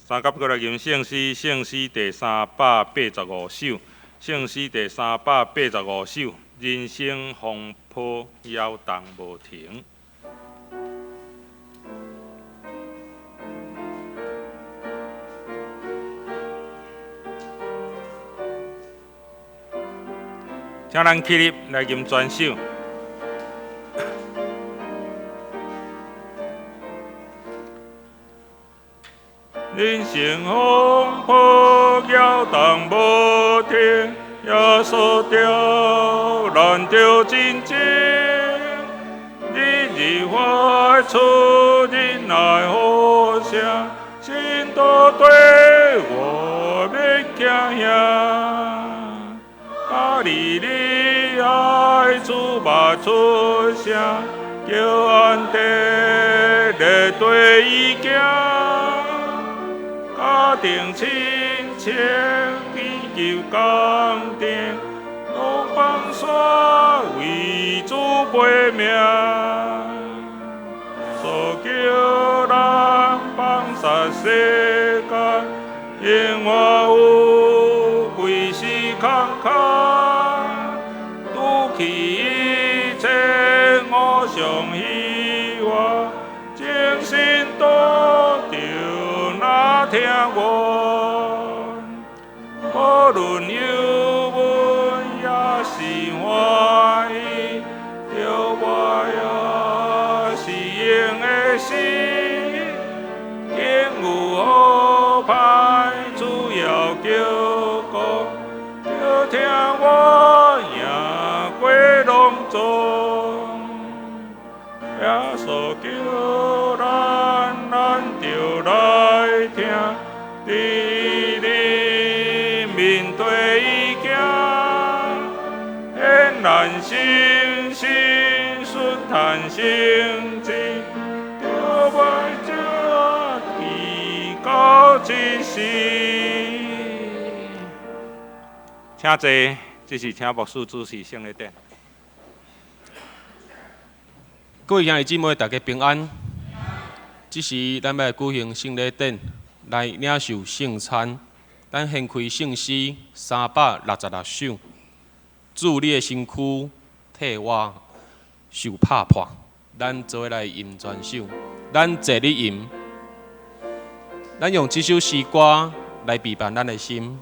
三甲過來吟聖詩，聖詩第385首，聖詩第385首，人生風波搖動無停。請咱起立來吟全首。人生風波搖動無停，耶穌叫咱著鎮靜，日日發出忍耐呼聲，信徒對我欲驚嚇。加利利愛主嘛出聲，叫安德烈對伊行。家庭親情祈求同定，攏放煞為主背命，所叫人放殺世間，永遠有歸是坎坷，拄起一切偶像希望，精神都著若聽我，無論憂悶抑是歡喜，著我也是用的死，境有好歹，主要叫講，著聽我贏過攏總，耶穌叫咱，咱著來聽，佇你面對伊行，顯然信心順嘆成志，著愛這祈到這時。請坐，這是請牧師主持聖禮典。各位兄弟姊妹，大家平安。這時，咱欲來舉行聖禮典，來領受聖餐。咱掀開聖詩366首，主你的身軀替我受拍破。咱做伙來吟全首，咱坐咧吟，咱用這首詩歌來備辦咱的心。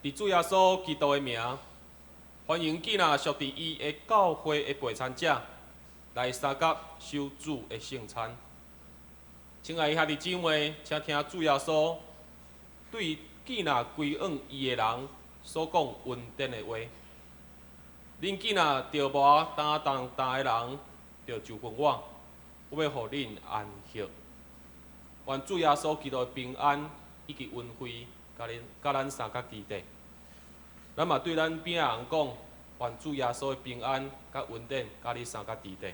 佇主耶穌基督的名，歡迎囝仔屬佇伊的教會的陪餐者來相佮守主的聖餐。親愛的兄弟姊妹，請聽主耶穌對囝仔歸向伊的人所講恩典的話。恁囝仔著無擔重擔的人，著就近我，我欲予恁安息。願主耶穌基督的平安以及恩惠，佮恁佮咱相佮佇底。咱嘛對咱邊仔人講，願主耶穌的平安佮恩典佮你相佮佇底。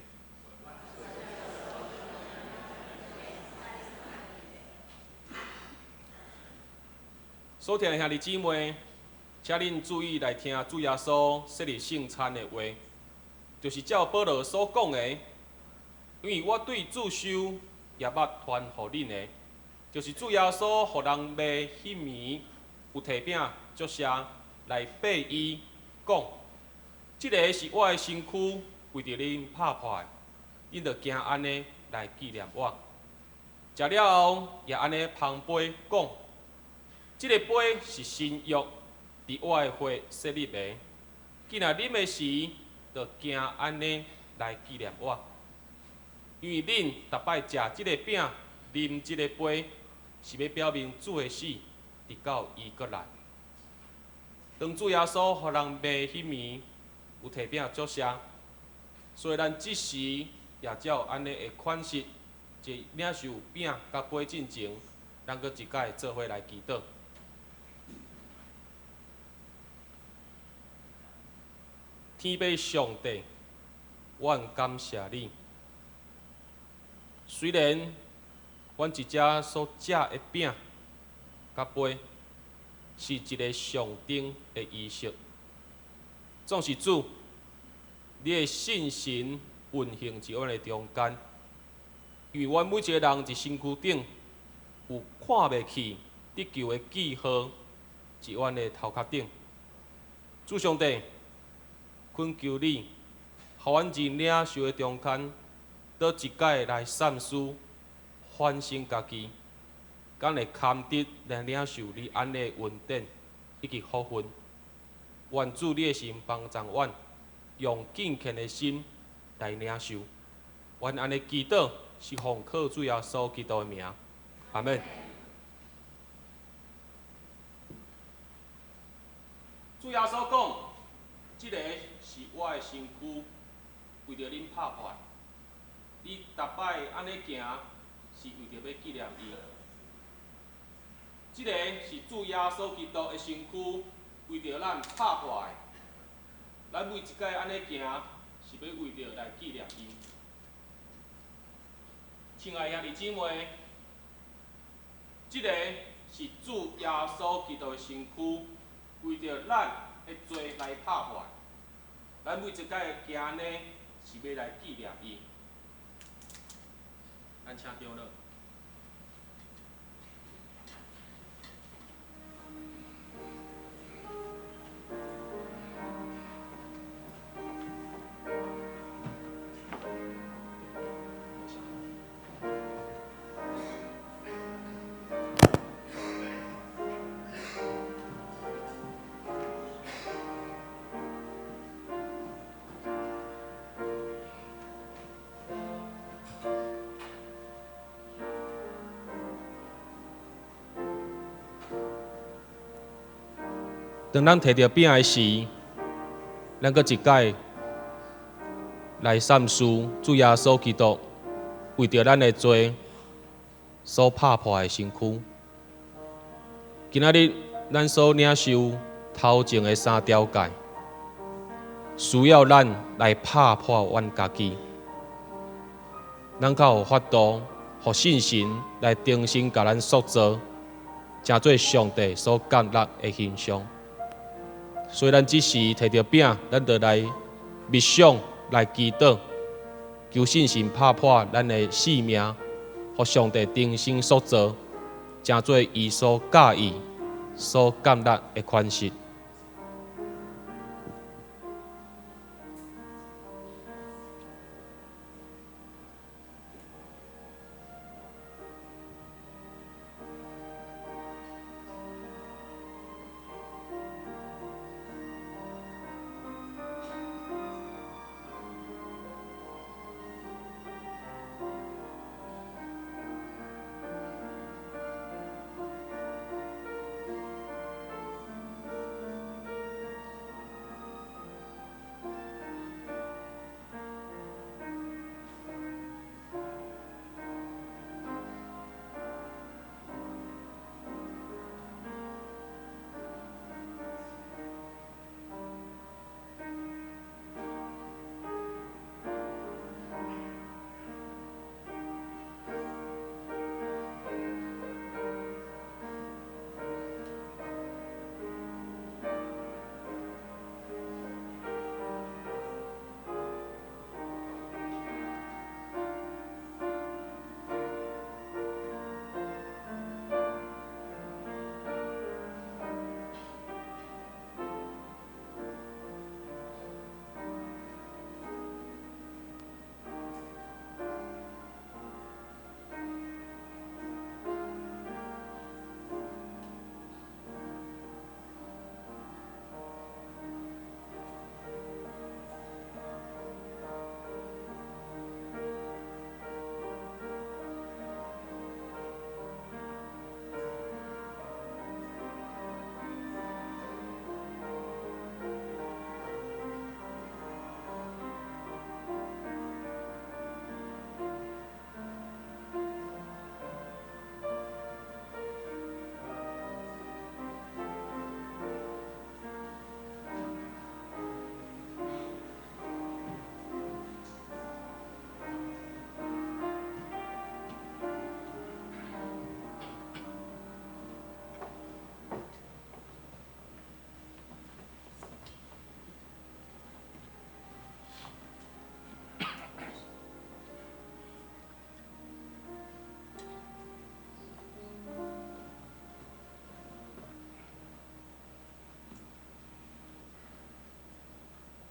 所聽的兄弟姊妹，請恁注意來聽主耶穌設立聖餐的話，就是照保羅所講的，因為我對主受也捌傳予恁的，就是主耶穌予人賣彼暝，有提餅祝謝來擘伊，講：這个是我的身軀，為著恁拍破的，恁著行按呢來紀念我。食了後，也按呢捧杯講：這个杯是新約，佇我的血設立的。囝仔啉的時，著行按呢來紀念我。因為恁逐擺食這个餅、啉這个杯，是欲表明主的死，直到伊閣來。當主耶穌予人賣彼暝，有提餅祝謝，所以咱這時也照按呢的款式，佇領受餅佮杯進前，咱閣一擺做伙來祈禱。天父上帝，阮感謝你。雖然阮佇遮所食的餅佮杯是一个象徵的儀式，總是主，你的聖神運行佇阮的中間，因為阮每一个人佇身軀頂有看袂去得救的記號，佇阮的頭殼頂。主上帝，懇求你，予阮佇領受的中間，閣一擺來三思、反省家己，敢會堪得來領受你按呢的恩典以及福分。願主你的神幫助阮，用敬虔的心來領受。阮按呢祈禱，是奉靠主耶穌基督的名。阿們。主耶穌講：這个是我的身軀，為著恁拍破。你逐擺按呢行，是為著欲紀念伊。這个是主耶穌基督的身軀，為著咱拍破的。咱每一擺按呢行，是欲為著來紀念伊。親愛兄弟姊妹，這个是主耶穌基督的身軀，為著咱的罪來拍破的。咱每一擺行呢，是欲來紀念伊。咱請長老。當咱提著餅的時，咱閣一擺來三思主耶穌基督為著咱的罪所拍破的身軀。今仔日咱所領受頭前的三條誡，需要咱來拍破阮家己，咱較有法度，予聖神來重新共咱塑造，成做上帝所悅納的形象。所以，咱這時提著餅，咱就來默想、來祈禱，求聖神拍破咱的性命，予上帝重新塑造，成做伊所佮意、所悅納的款式。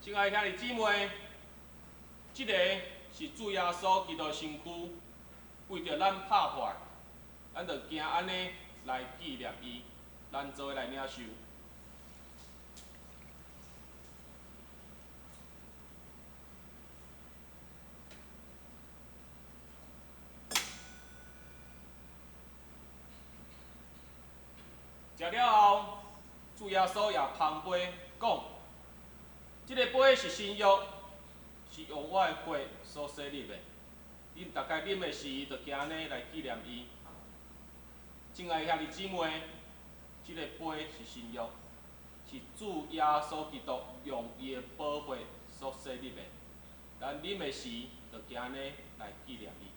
親愛兄弟姊妹，這個是主耶穌基督身軀，為著咱拍破，咱就行按呢來紀念伊，咱做伙來領受。食了後，主耶穌也捧杯講：這个杯是新約，是用我的血所設立的。恁逐擺啉的時，就行按呢來紀念伊。親愛兄弟姊妹，這个杯是新約，是主耶穌基督用伊的寶血所設立的。咱啉的時，就行按呢來紀念伊。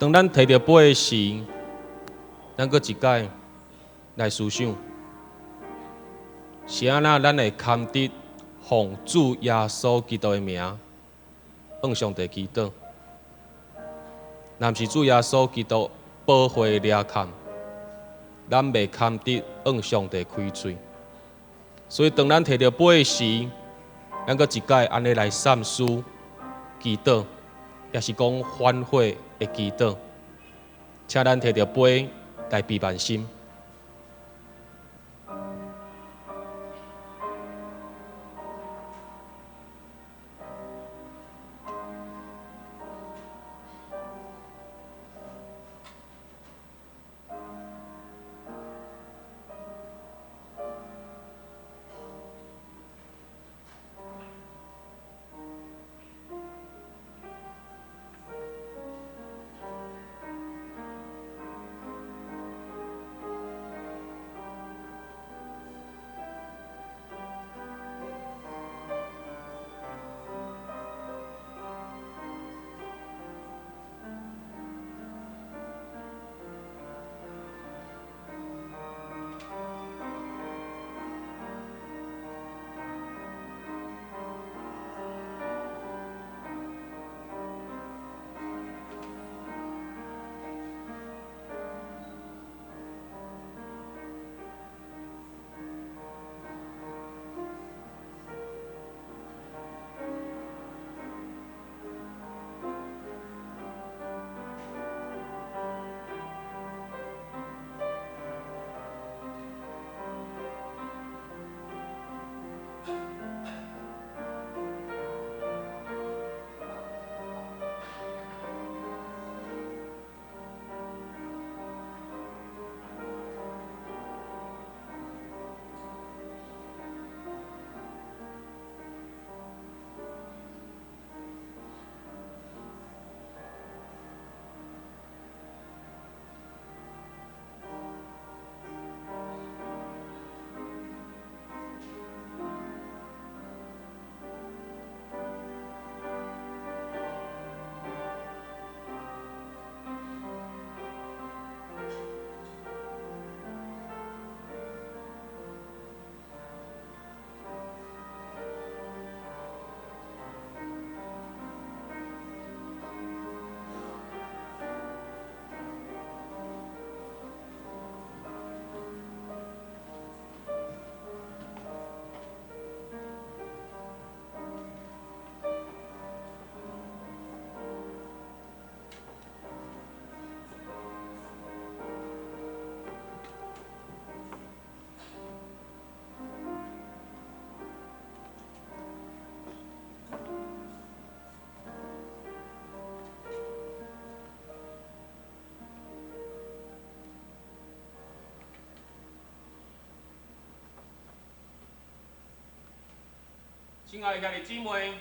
當咱提著杯時，咱閣一擺來思想，是按怎咱會堪得奉主耶穌基督的名，向上帝祈禱？若毋是主耶穌基督寶血掠崁，咱袂堪得向上帝開喙。所以當咱提著杯時，咱閣一擺按呢來三思祈禱，也是講反悔的祈禱。請咱提著杯來避慢心。親愛的兄弟姊妹，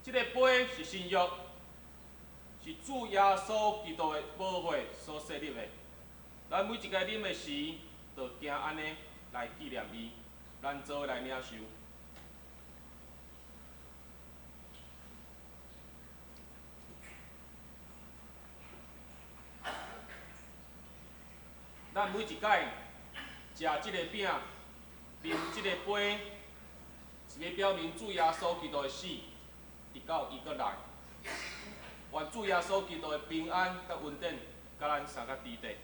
這个杯是新約，是主耶穌基督的寶血所設立的。咱每一擺啉的時，就行按呢來紀念伊，咱做伙來領受。咱每一擺食這个餅、啉這个杯，是欲表明主耶穌基督的死，直到伊閣來。願主耶穌基督的平安佮恩典，佮咱相佮佇咧。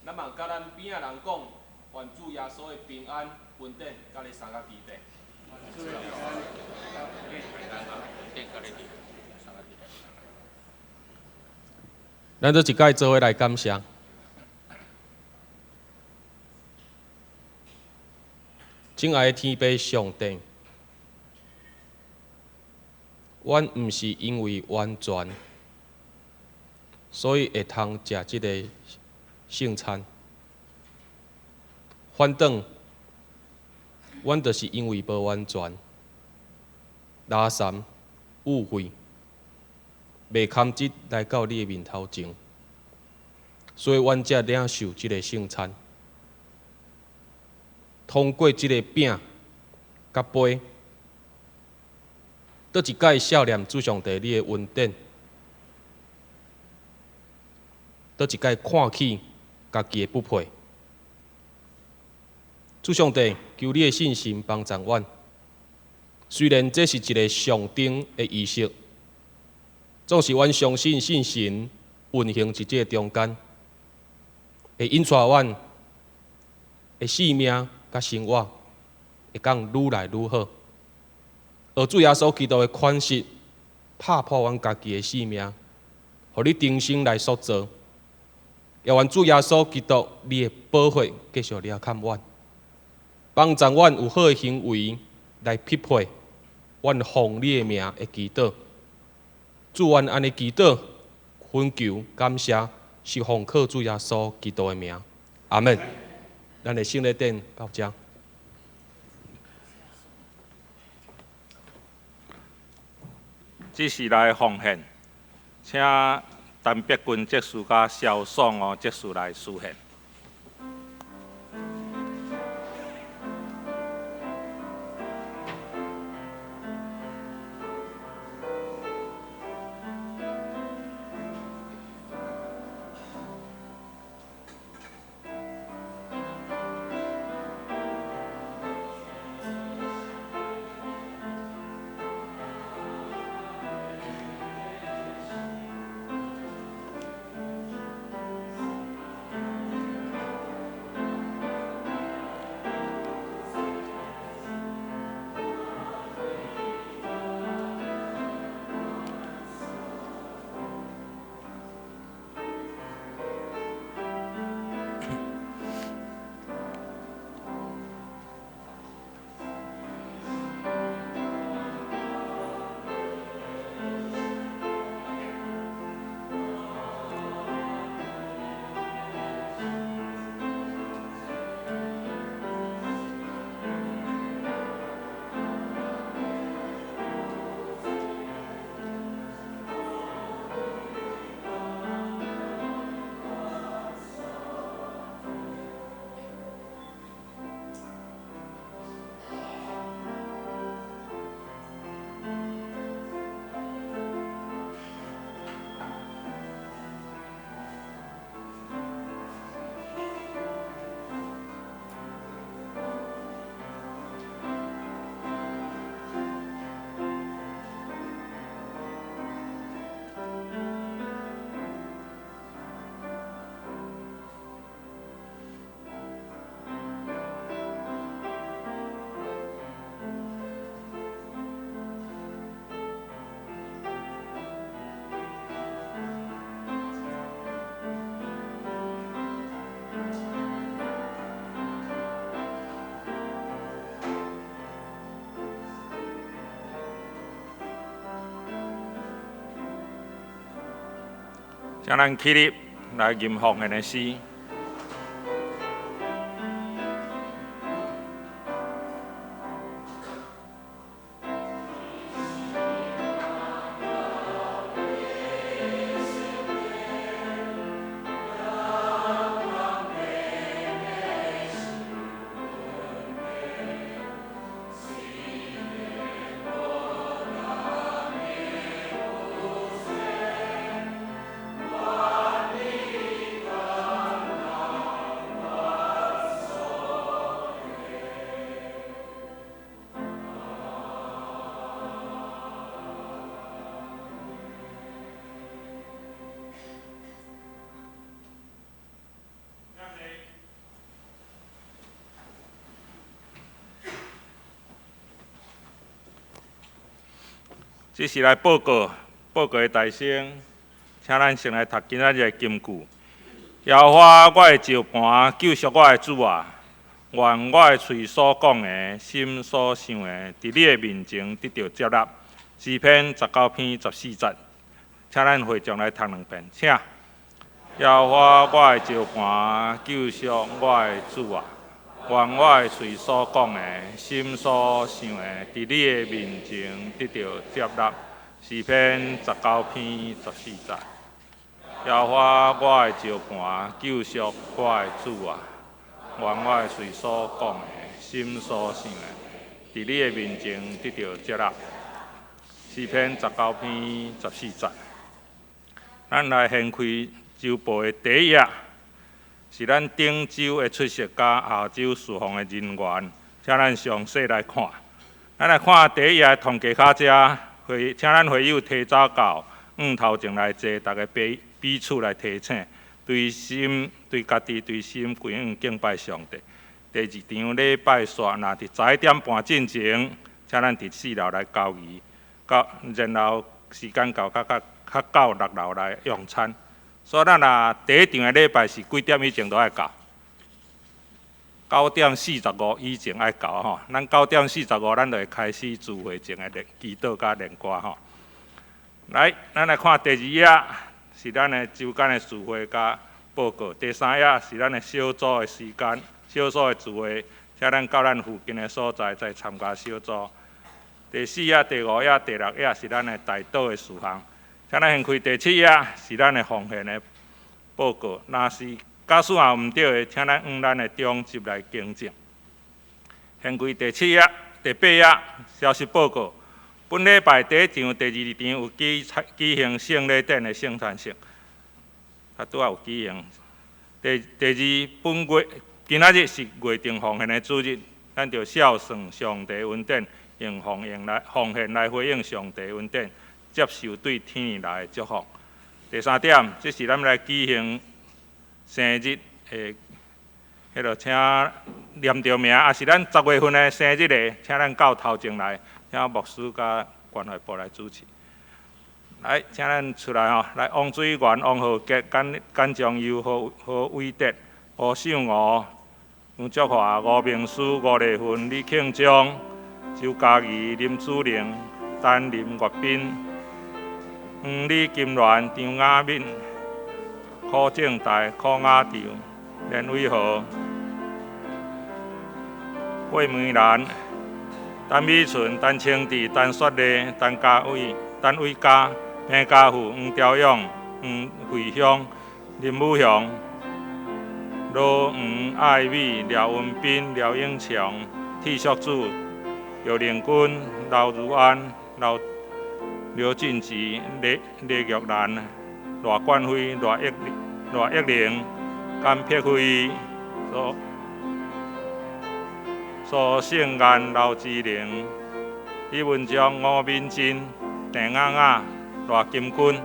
咱嘛佮咱邊仔人講，願主耶穌的平安、恩典佮你相佮佇咧。咱做一擺做伙來感謝。親愛的天父上帝，阮毋是因為完全，所以會通食這个聖餐。反轉，阮就是因為無完全，垃圾、誤會，袂堪得來到你的面頭前，所以阮才領受這个聖餐。通過這个餅佮杯，閣一擺數念主上帝你的恩典，閣一擺看起家己的不配。主上帝，求你的信心幫助阮。雖然這是一个象徵的儀式，總是阮相信聖神運行佇這个中間，會引帶阮的生命佮生活會當愈來愈好。而主耶穌基督的款式，拍破阮家己的生命，予你重新來塑造。也願主耶穌基督你的寶血繼續掠看阮，幫助阮有好的行為來匹配阮奉你的名的祈禱。主，阮按呢祈禱，懇求感謝，是奉靠主耶穌基督的名。阿們。咱的聖禮典到這。這是來奉獻，請陳碧君執事佮蕭爽哦執事來司獻。請咱起立來吟奉獻的詩。這是來報告，報告的大聲，請咱先來讀今仔日的金句。耶和華我的石磐，救贖我的主啊！願我的喙所講的，心所想的，佇你的面前得著接納。詩篇19篇14節，請咱會眾來讀兩遍，請。耶和華我的石磐，救贖我的主啊！願我的喙所講的，心所想的，佇你的面前得著接納。詩篇19篇14節。耶和華我的石磐，救贖我的主啊！願我的喙所講的，心所想的，佇你的面前得著接納。詩篇19篇14節。咱來掀開週報的第一頁，是咱頂週的出席佮下週事奉的人員，請咱詳細來看。咱來看第一頁的統計卡遮，會請咱會友提早到，向頭前來坐，逐家彼彼此來提醒，對心對家己對心歸向敬拜上帝。第二場禮拜煞，若佇11點半進前，請咱佇四樓來交誼，到然後時間到較較較到六樓來用餐。所以咱若第一場的禮拜是幾點以前都愛到？9點45以前愛到吼。咱9點45，咱就會開始聚會前的祈禱佮練歌吼。來，咱來看第二頁，是咱的週間的聚會佮報告。第三頁是咱的小組的時間，小組的聚會，請咱到咱附近的所在再參加小組。第四頁、第五頁、第六頁是咱的代禱的事項。請咱掀開第七頁，是咱的奉獻的報告。若是假使也毋對的，請咱向咱的長執來更正。掀開第七頁、第八頁，消息報告。本禮拜第一場、第二場有舉舉行聖禮典的聖餐式，啊，拄仔有舉行。第第二，本月今仔日是月定奉獻的主日，咱著孝順上帝恩典，用奉獻來奉獻來回應上帝恩典，接受對天來的祝福。第三點，這是咱來舉行生日的，彼囉請念著名，抑是咱十月份的生日的，請咱到頭前來，請牧師佮關懷部來主持。來，請咱出來吼，來王水源、王浩杰、簡簡章佑、何何偉德、吳秀娥、楊竹華、吳明書、吳麗芬、李慶忠、周嘉怡、林子玲、陳林月斌、黃李金鑾、張雅敏、柯正大、柯雅潮、連偉豪、郭梅蘭、陳美純、陳清智、陳雪麗、陳家偉、陳偉嘉、彭家富、黃朝勇、黃惠香、林武雄、羅黃愛美、廖文斌、廖永強、替淑子、姚玲君、劉如安、劉劉俊吉、李李玉蘭、賴冠輝、賴玉賴玉玲、甘碧輝、蘇蘇勝元、劉志玲、李文忠、吳敏珍、鄭雅雅、賴金君。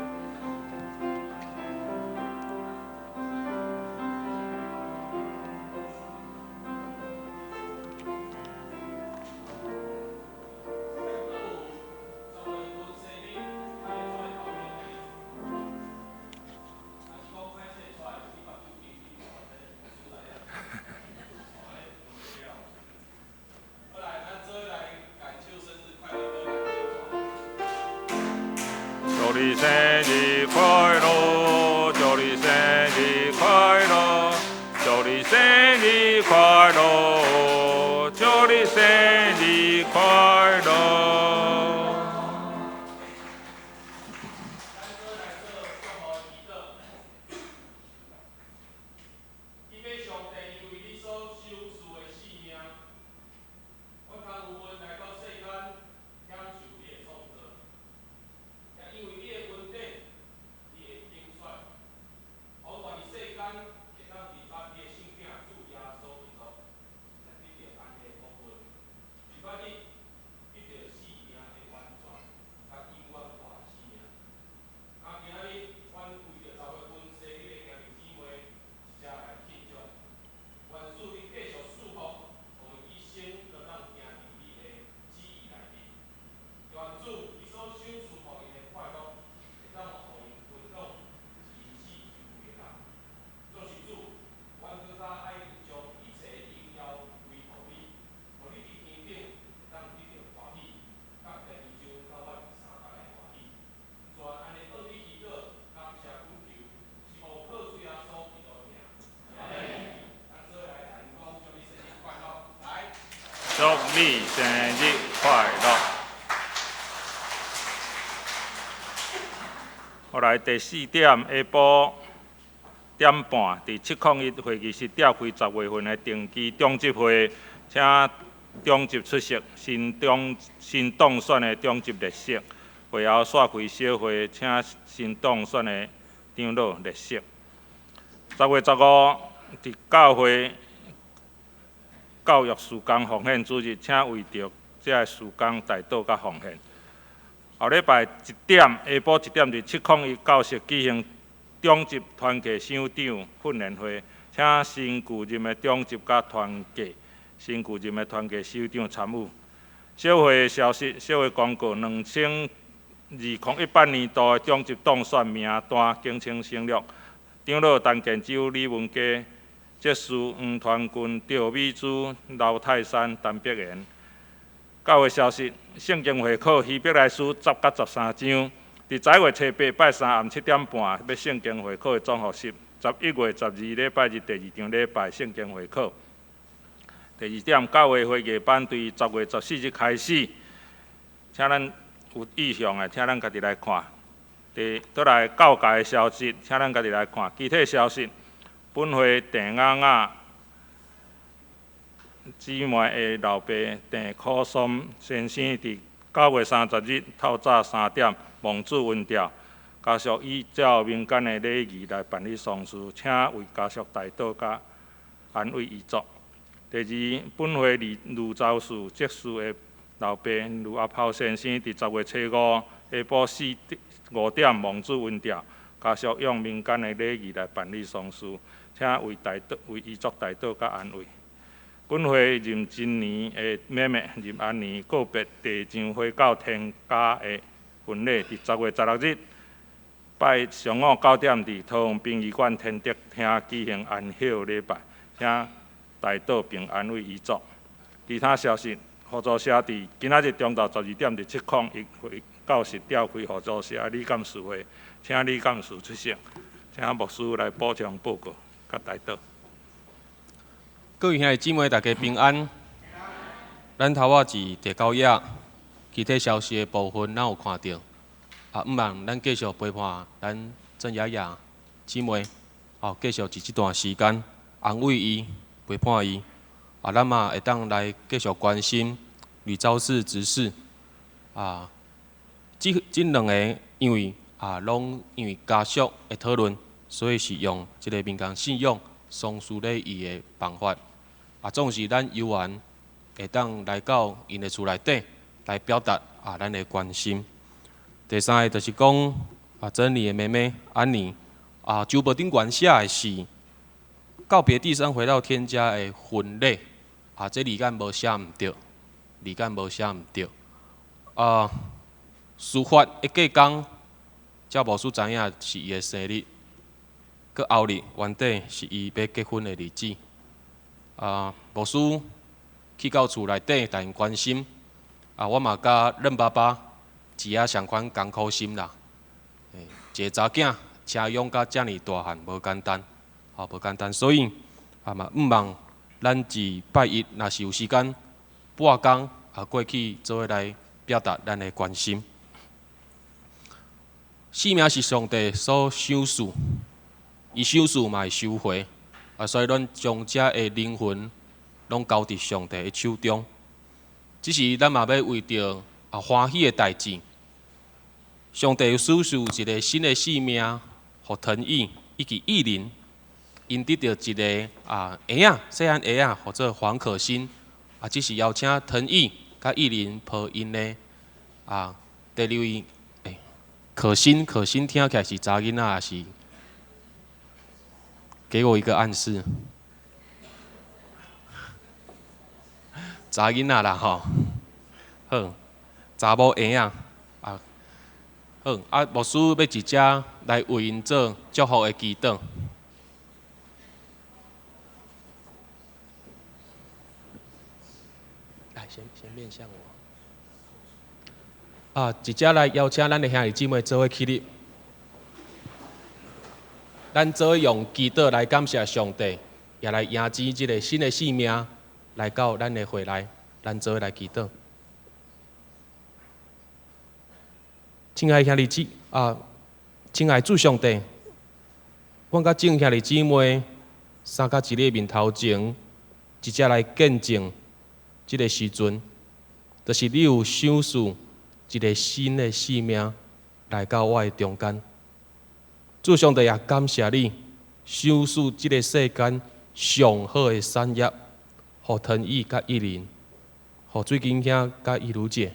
祝你生日祝你生日快樂。後來第四點，下晡點半，佇701會議室召開10月份的定期長執會，請長執出席新當選的長執列席。會後煞開小會，請新當選的長老列席。10月15，佇教會教育事工奉獻主日，請為著這个事工代禱佮奉獻。後禮拜一點，下晡一點佇701教室舉行長執團契首長訓練會，請新舊任的長執佮團契新舊任的團契首長參與。小會消息，小會公告，2018年度的長執當選名單，敬請省略。長老陳建州、李文嘉、執事黃傳軍、趙美珠、劉泰山、陳碧賢。教會消息，聖經會考希伯來書10甲13章，佇11月初8拜三暗7點半，欲聖經會考的總複習。11月12禮拜日第二場禮拜聖經會考。第二點，教會會藝班對10月14日開始，請咱有意向的，請咱家己來看。第倒來教界的消息，請咱家己來看。其他消息，本會鄭雅雅姊妹的老爸鄭可松先生，佇9月30日透早3點蒙主恩召，家屬依照民間的禮儀來辦理喪事，請為家屬代禱佮安慰遺族。第二，本會呂昭士執事的老爸呂阿炮先生，佇10月初5下晡4、5點蒙主恩召，家屬用民間的禮儀來辦理喪事，請為遺族代禱佮安慰。本會任真年的妹妹任安妮告別地上回到天家的婚禮，佇10月16日拜上午9點，佇桃園殯儀館天德廳舉行安息禮拜，請代禱並安慰遺族。其他消息，互助社佇今仔日中晝12點佇701會教室召開互助社理監事會，請理監事出席，請牧師來補充報告佮代禱。各位兄弟姊妹，大家平安。咱頭仔佇第九頁其他消息的部分，咱有看著。啊，毋茫咱繼續陪伴咱鄭雅雅姊妹，哦，繼續佇這段時間安慰伊、陪伴伊。啊，咱嘛會當來繼續關心呂昭士執事。啊，這兩个因為啊，攏因為家屬的討論，所以是用這个民間信仰喪事禮儀的辦法。啊，總是咱有緣會當來到𪜶的厝內底來表達啊，咱的關心。第三个就是講啊，珍妮的妹妹安妮啊，周報頂懸寫的是告別地上回到天家的婚禮啊，這字眼無寫毋對，字眼無寫毋對。啊，事發的隔工，照牧師知影是伊的生日，閣後日原底是伊欲結婚的日子。啊，牧師去到厝內底，共𪜶關心。啊，我嘛佮任爸爸一仔相款艱苦心啦。一個查囝車養甲遮爾大漢，無簡單，吼，無簡單。所以啊嘛，毋茫咱佇拜一，若是有時間半工啊過去做伙來表達咱的關心。生命是上帝所賞賜，伊賞賜嘛會收回。啊，所以咱將這个靈魂攏交佇上帝的手中。只是咱嘛欲為著啊歡喜的代誌，上帝有賞賜一个新的生命，予騰宇以及意林，𪜶得著一个啊嬰仔，細漢嬰仔，號做黃可欣。啊，這是邀請騰宇佮意林抱𪜶的啊第二位，欸，可欣，可欣聽起來是查囡仔，抑是？給我一個暗示，查囡仔啦吼，好，查某嬰仔啊，好啊，牧師欲佇遮來為𪜶做祝福的祈禱。來，先面向我。啊，佇遮來邀請咱的兄弟姊妹做伙起立。咱做伙用祈禱來感謝上帝，也來迎接這个新的生命來到咱的會內。咱做伙來祈禱。親愛兄弟姊啊，親愛主上帝，阮佮眾兄弟姊妹三佮佇你面頭前，直接來見證這个時陣，就是你有賞賜一个新的生命來到我的中間。主上帝也感謝你，賞賜這个世間上好的產業，予騰宇佮玉玲，予水金兄佮玉如姐。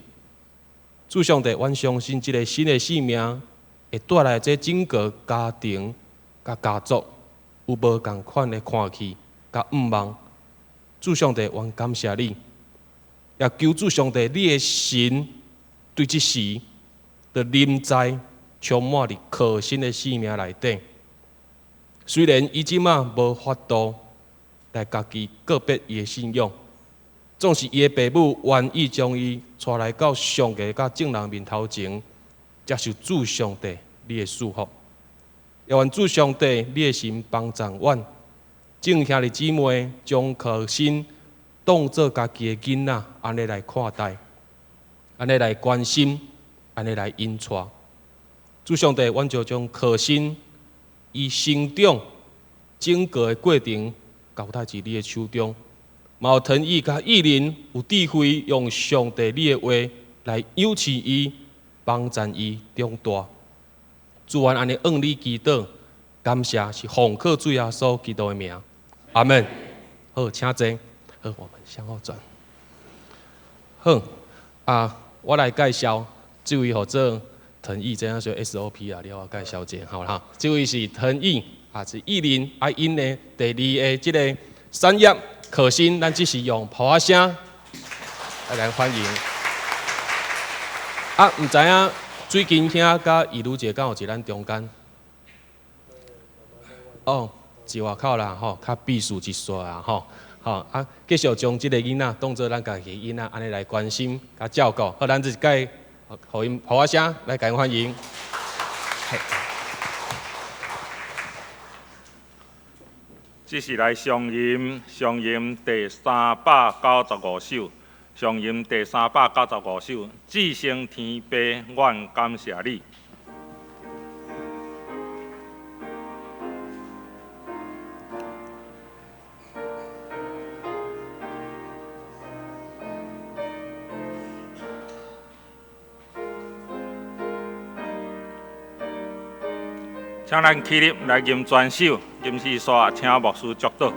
主上帝，阮相信這个新的生命會帶來這整个家庭佮家族有無仝款的看氣佮向望。主上帝，阮感謝你，也求主上帝，你的神對這時的臨在充滿佇可心的生命內底。雖然伊這馬無法度來家己告別伊的信仰，總是伊的爸母願意將伊帶來到上帝佮眾人面頭前，接受主上帝你的祝福。也願主上帝你的神幫助阮眾兄弟姊妹將可心當做家己的囡仔，按呢來看待，按呢來關心，按呢來引帶。主上帝，阮就將可心伊成長整個的過程交託佇你的手中。嘛有騰宇佮玉玲有智慧，用上帝你的話來養飼伊，幫助伊長大。主，阮按呢向你祈禱，感謝是奉靠主耶穌基督的名，阿門。好，請坐。好，我們向後轉。好，啊，我來介紹這位號做騰宇，這樣說 SOP 啊，你我介紹者，好啦。這位是騰宇，啊是玉玲，啊𪜶呢第二个這个產業可心，咱只是用炮仔聲來歡迎。啊，毋知影水金兄佮玉如姐敢有佇咱中間？哦，佇外口啦，吼，較避暑一撮啊，吼，吼啊，繼續將這个囡仔當做咱家己囡仔，按呢來關心佮照顧。好，咱這一擺予𪜶炮仔聲來共𪜶歡迎。這是來上吟，上吟第395首，上吟第395首，至聖天父，阮感謝你。請咱起立來吟全首，吟詩煞請牧師祝禱。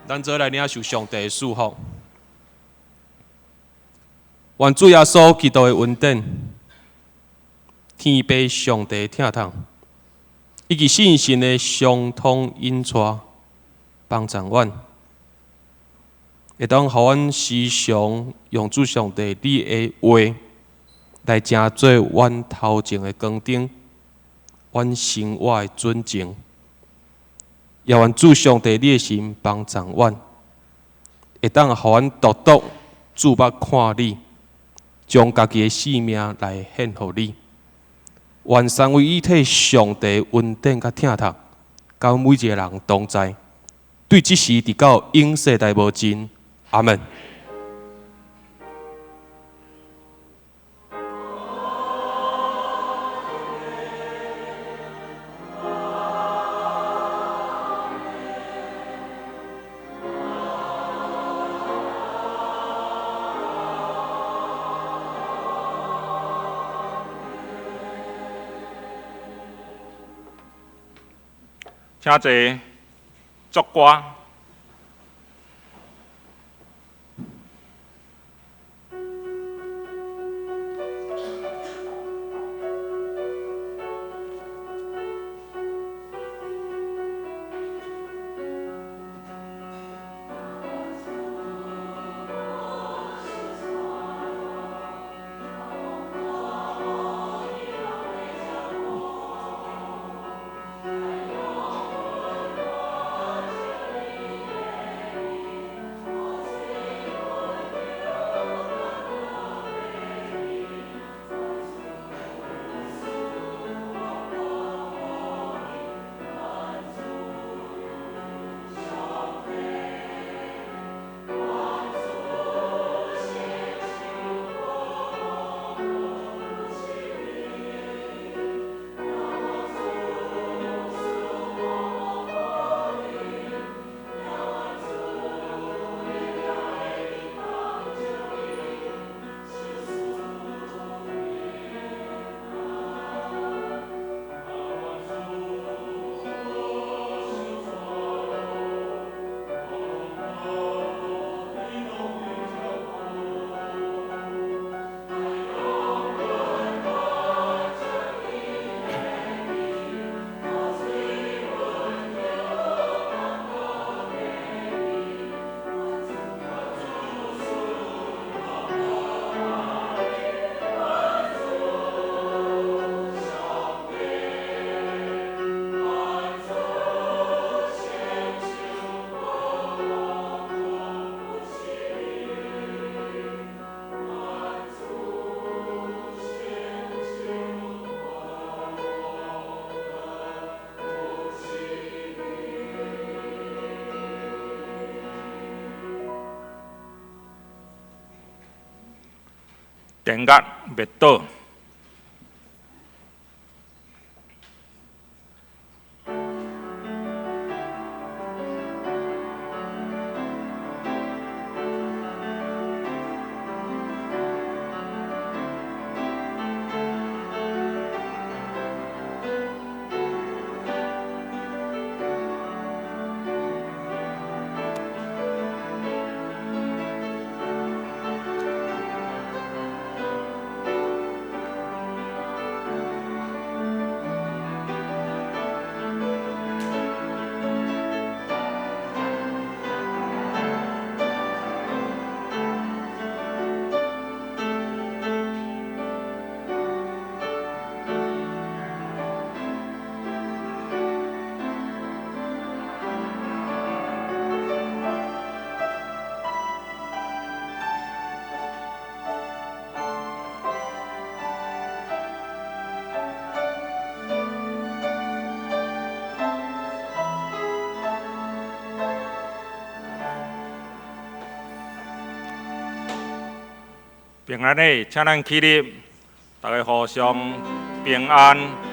咱做來領受上帝的祝福。願主耶穌基督的恩典、天父上帝的疼痛，以及聖神的相通引帶，幫助阮，會當予阮時常用主上帝你的話來成做阮頭前的光燈，阮生活的準繩。也願主上帝你的神幫助阮，會當予阮獨獨注目看你，將家己的性命來獻予你。願三位一體上帝恩典佮疼痛，佮阮每一个人同在，對這時直到永世代無盡。阿門。請坐，作歌。電壓滅倒。平安的，請咱起立，大家互相平安。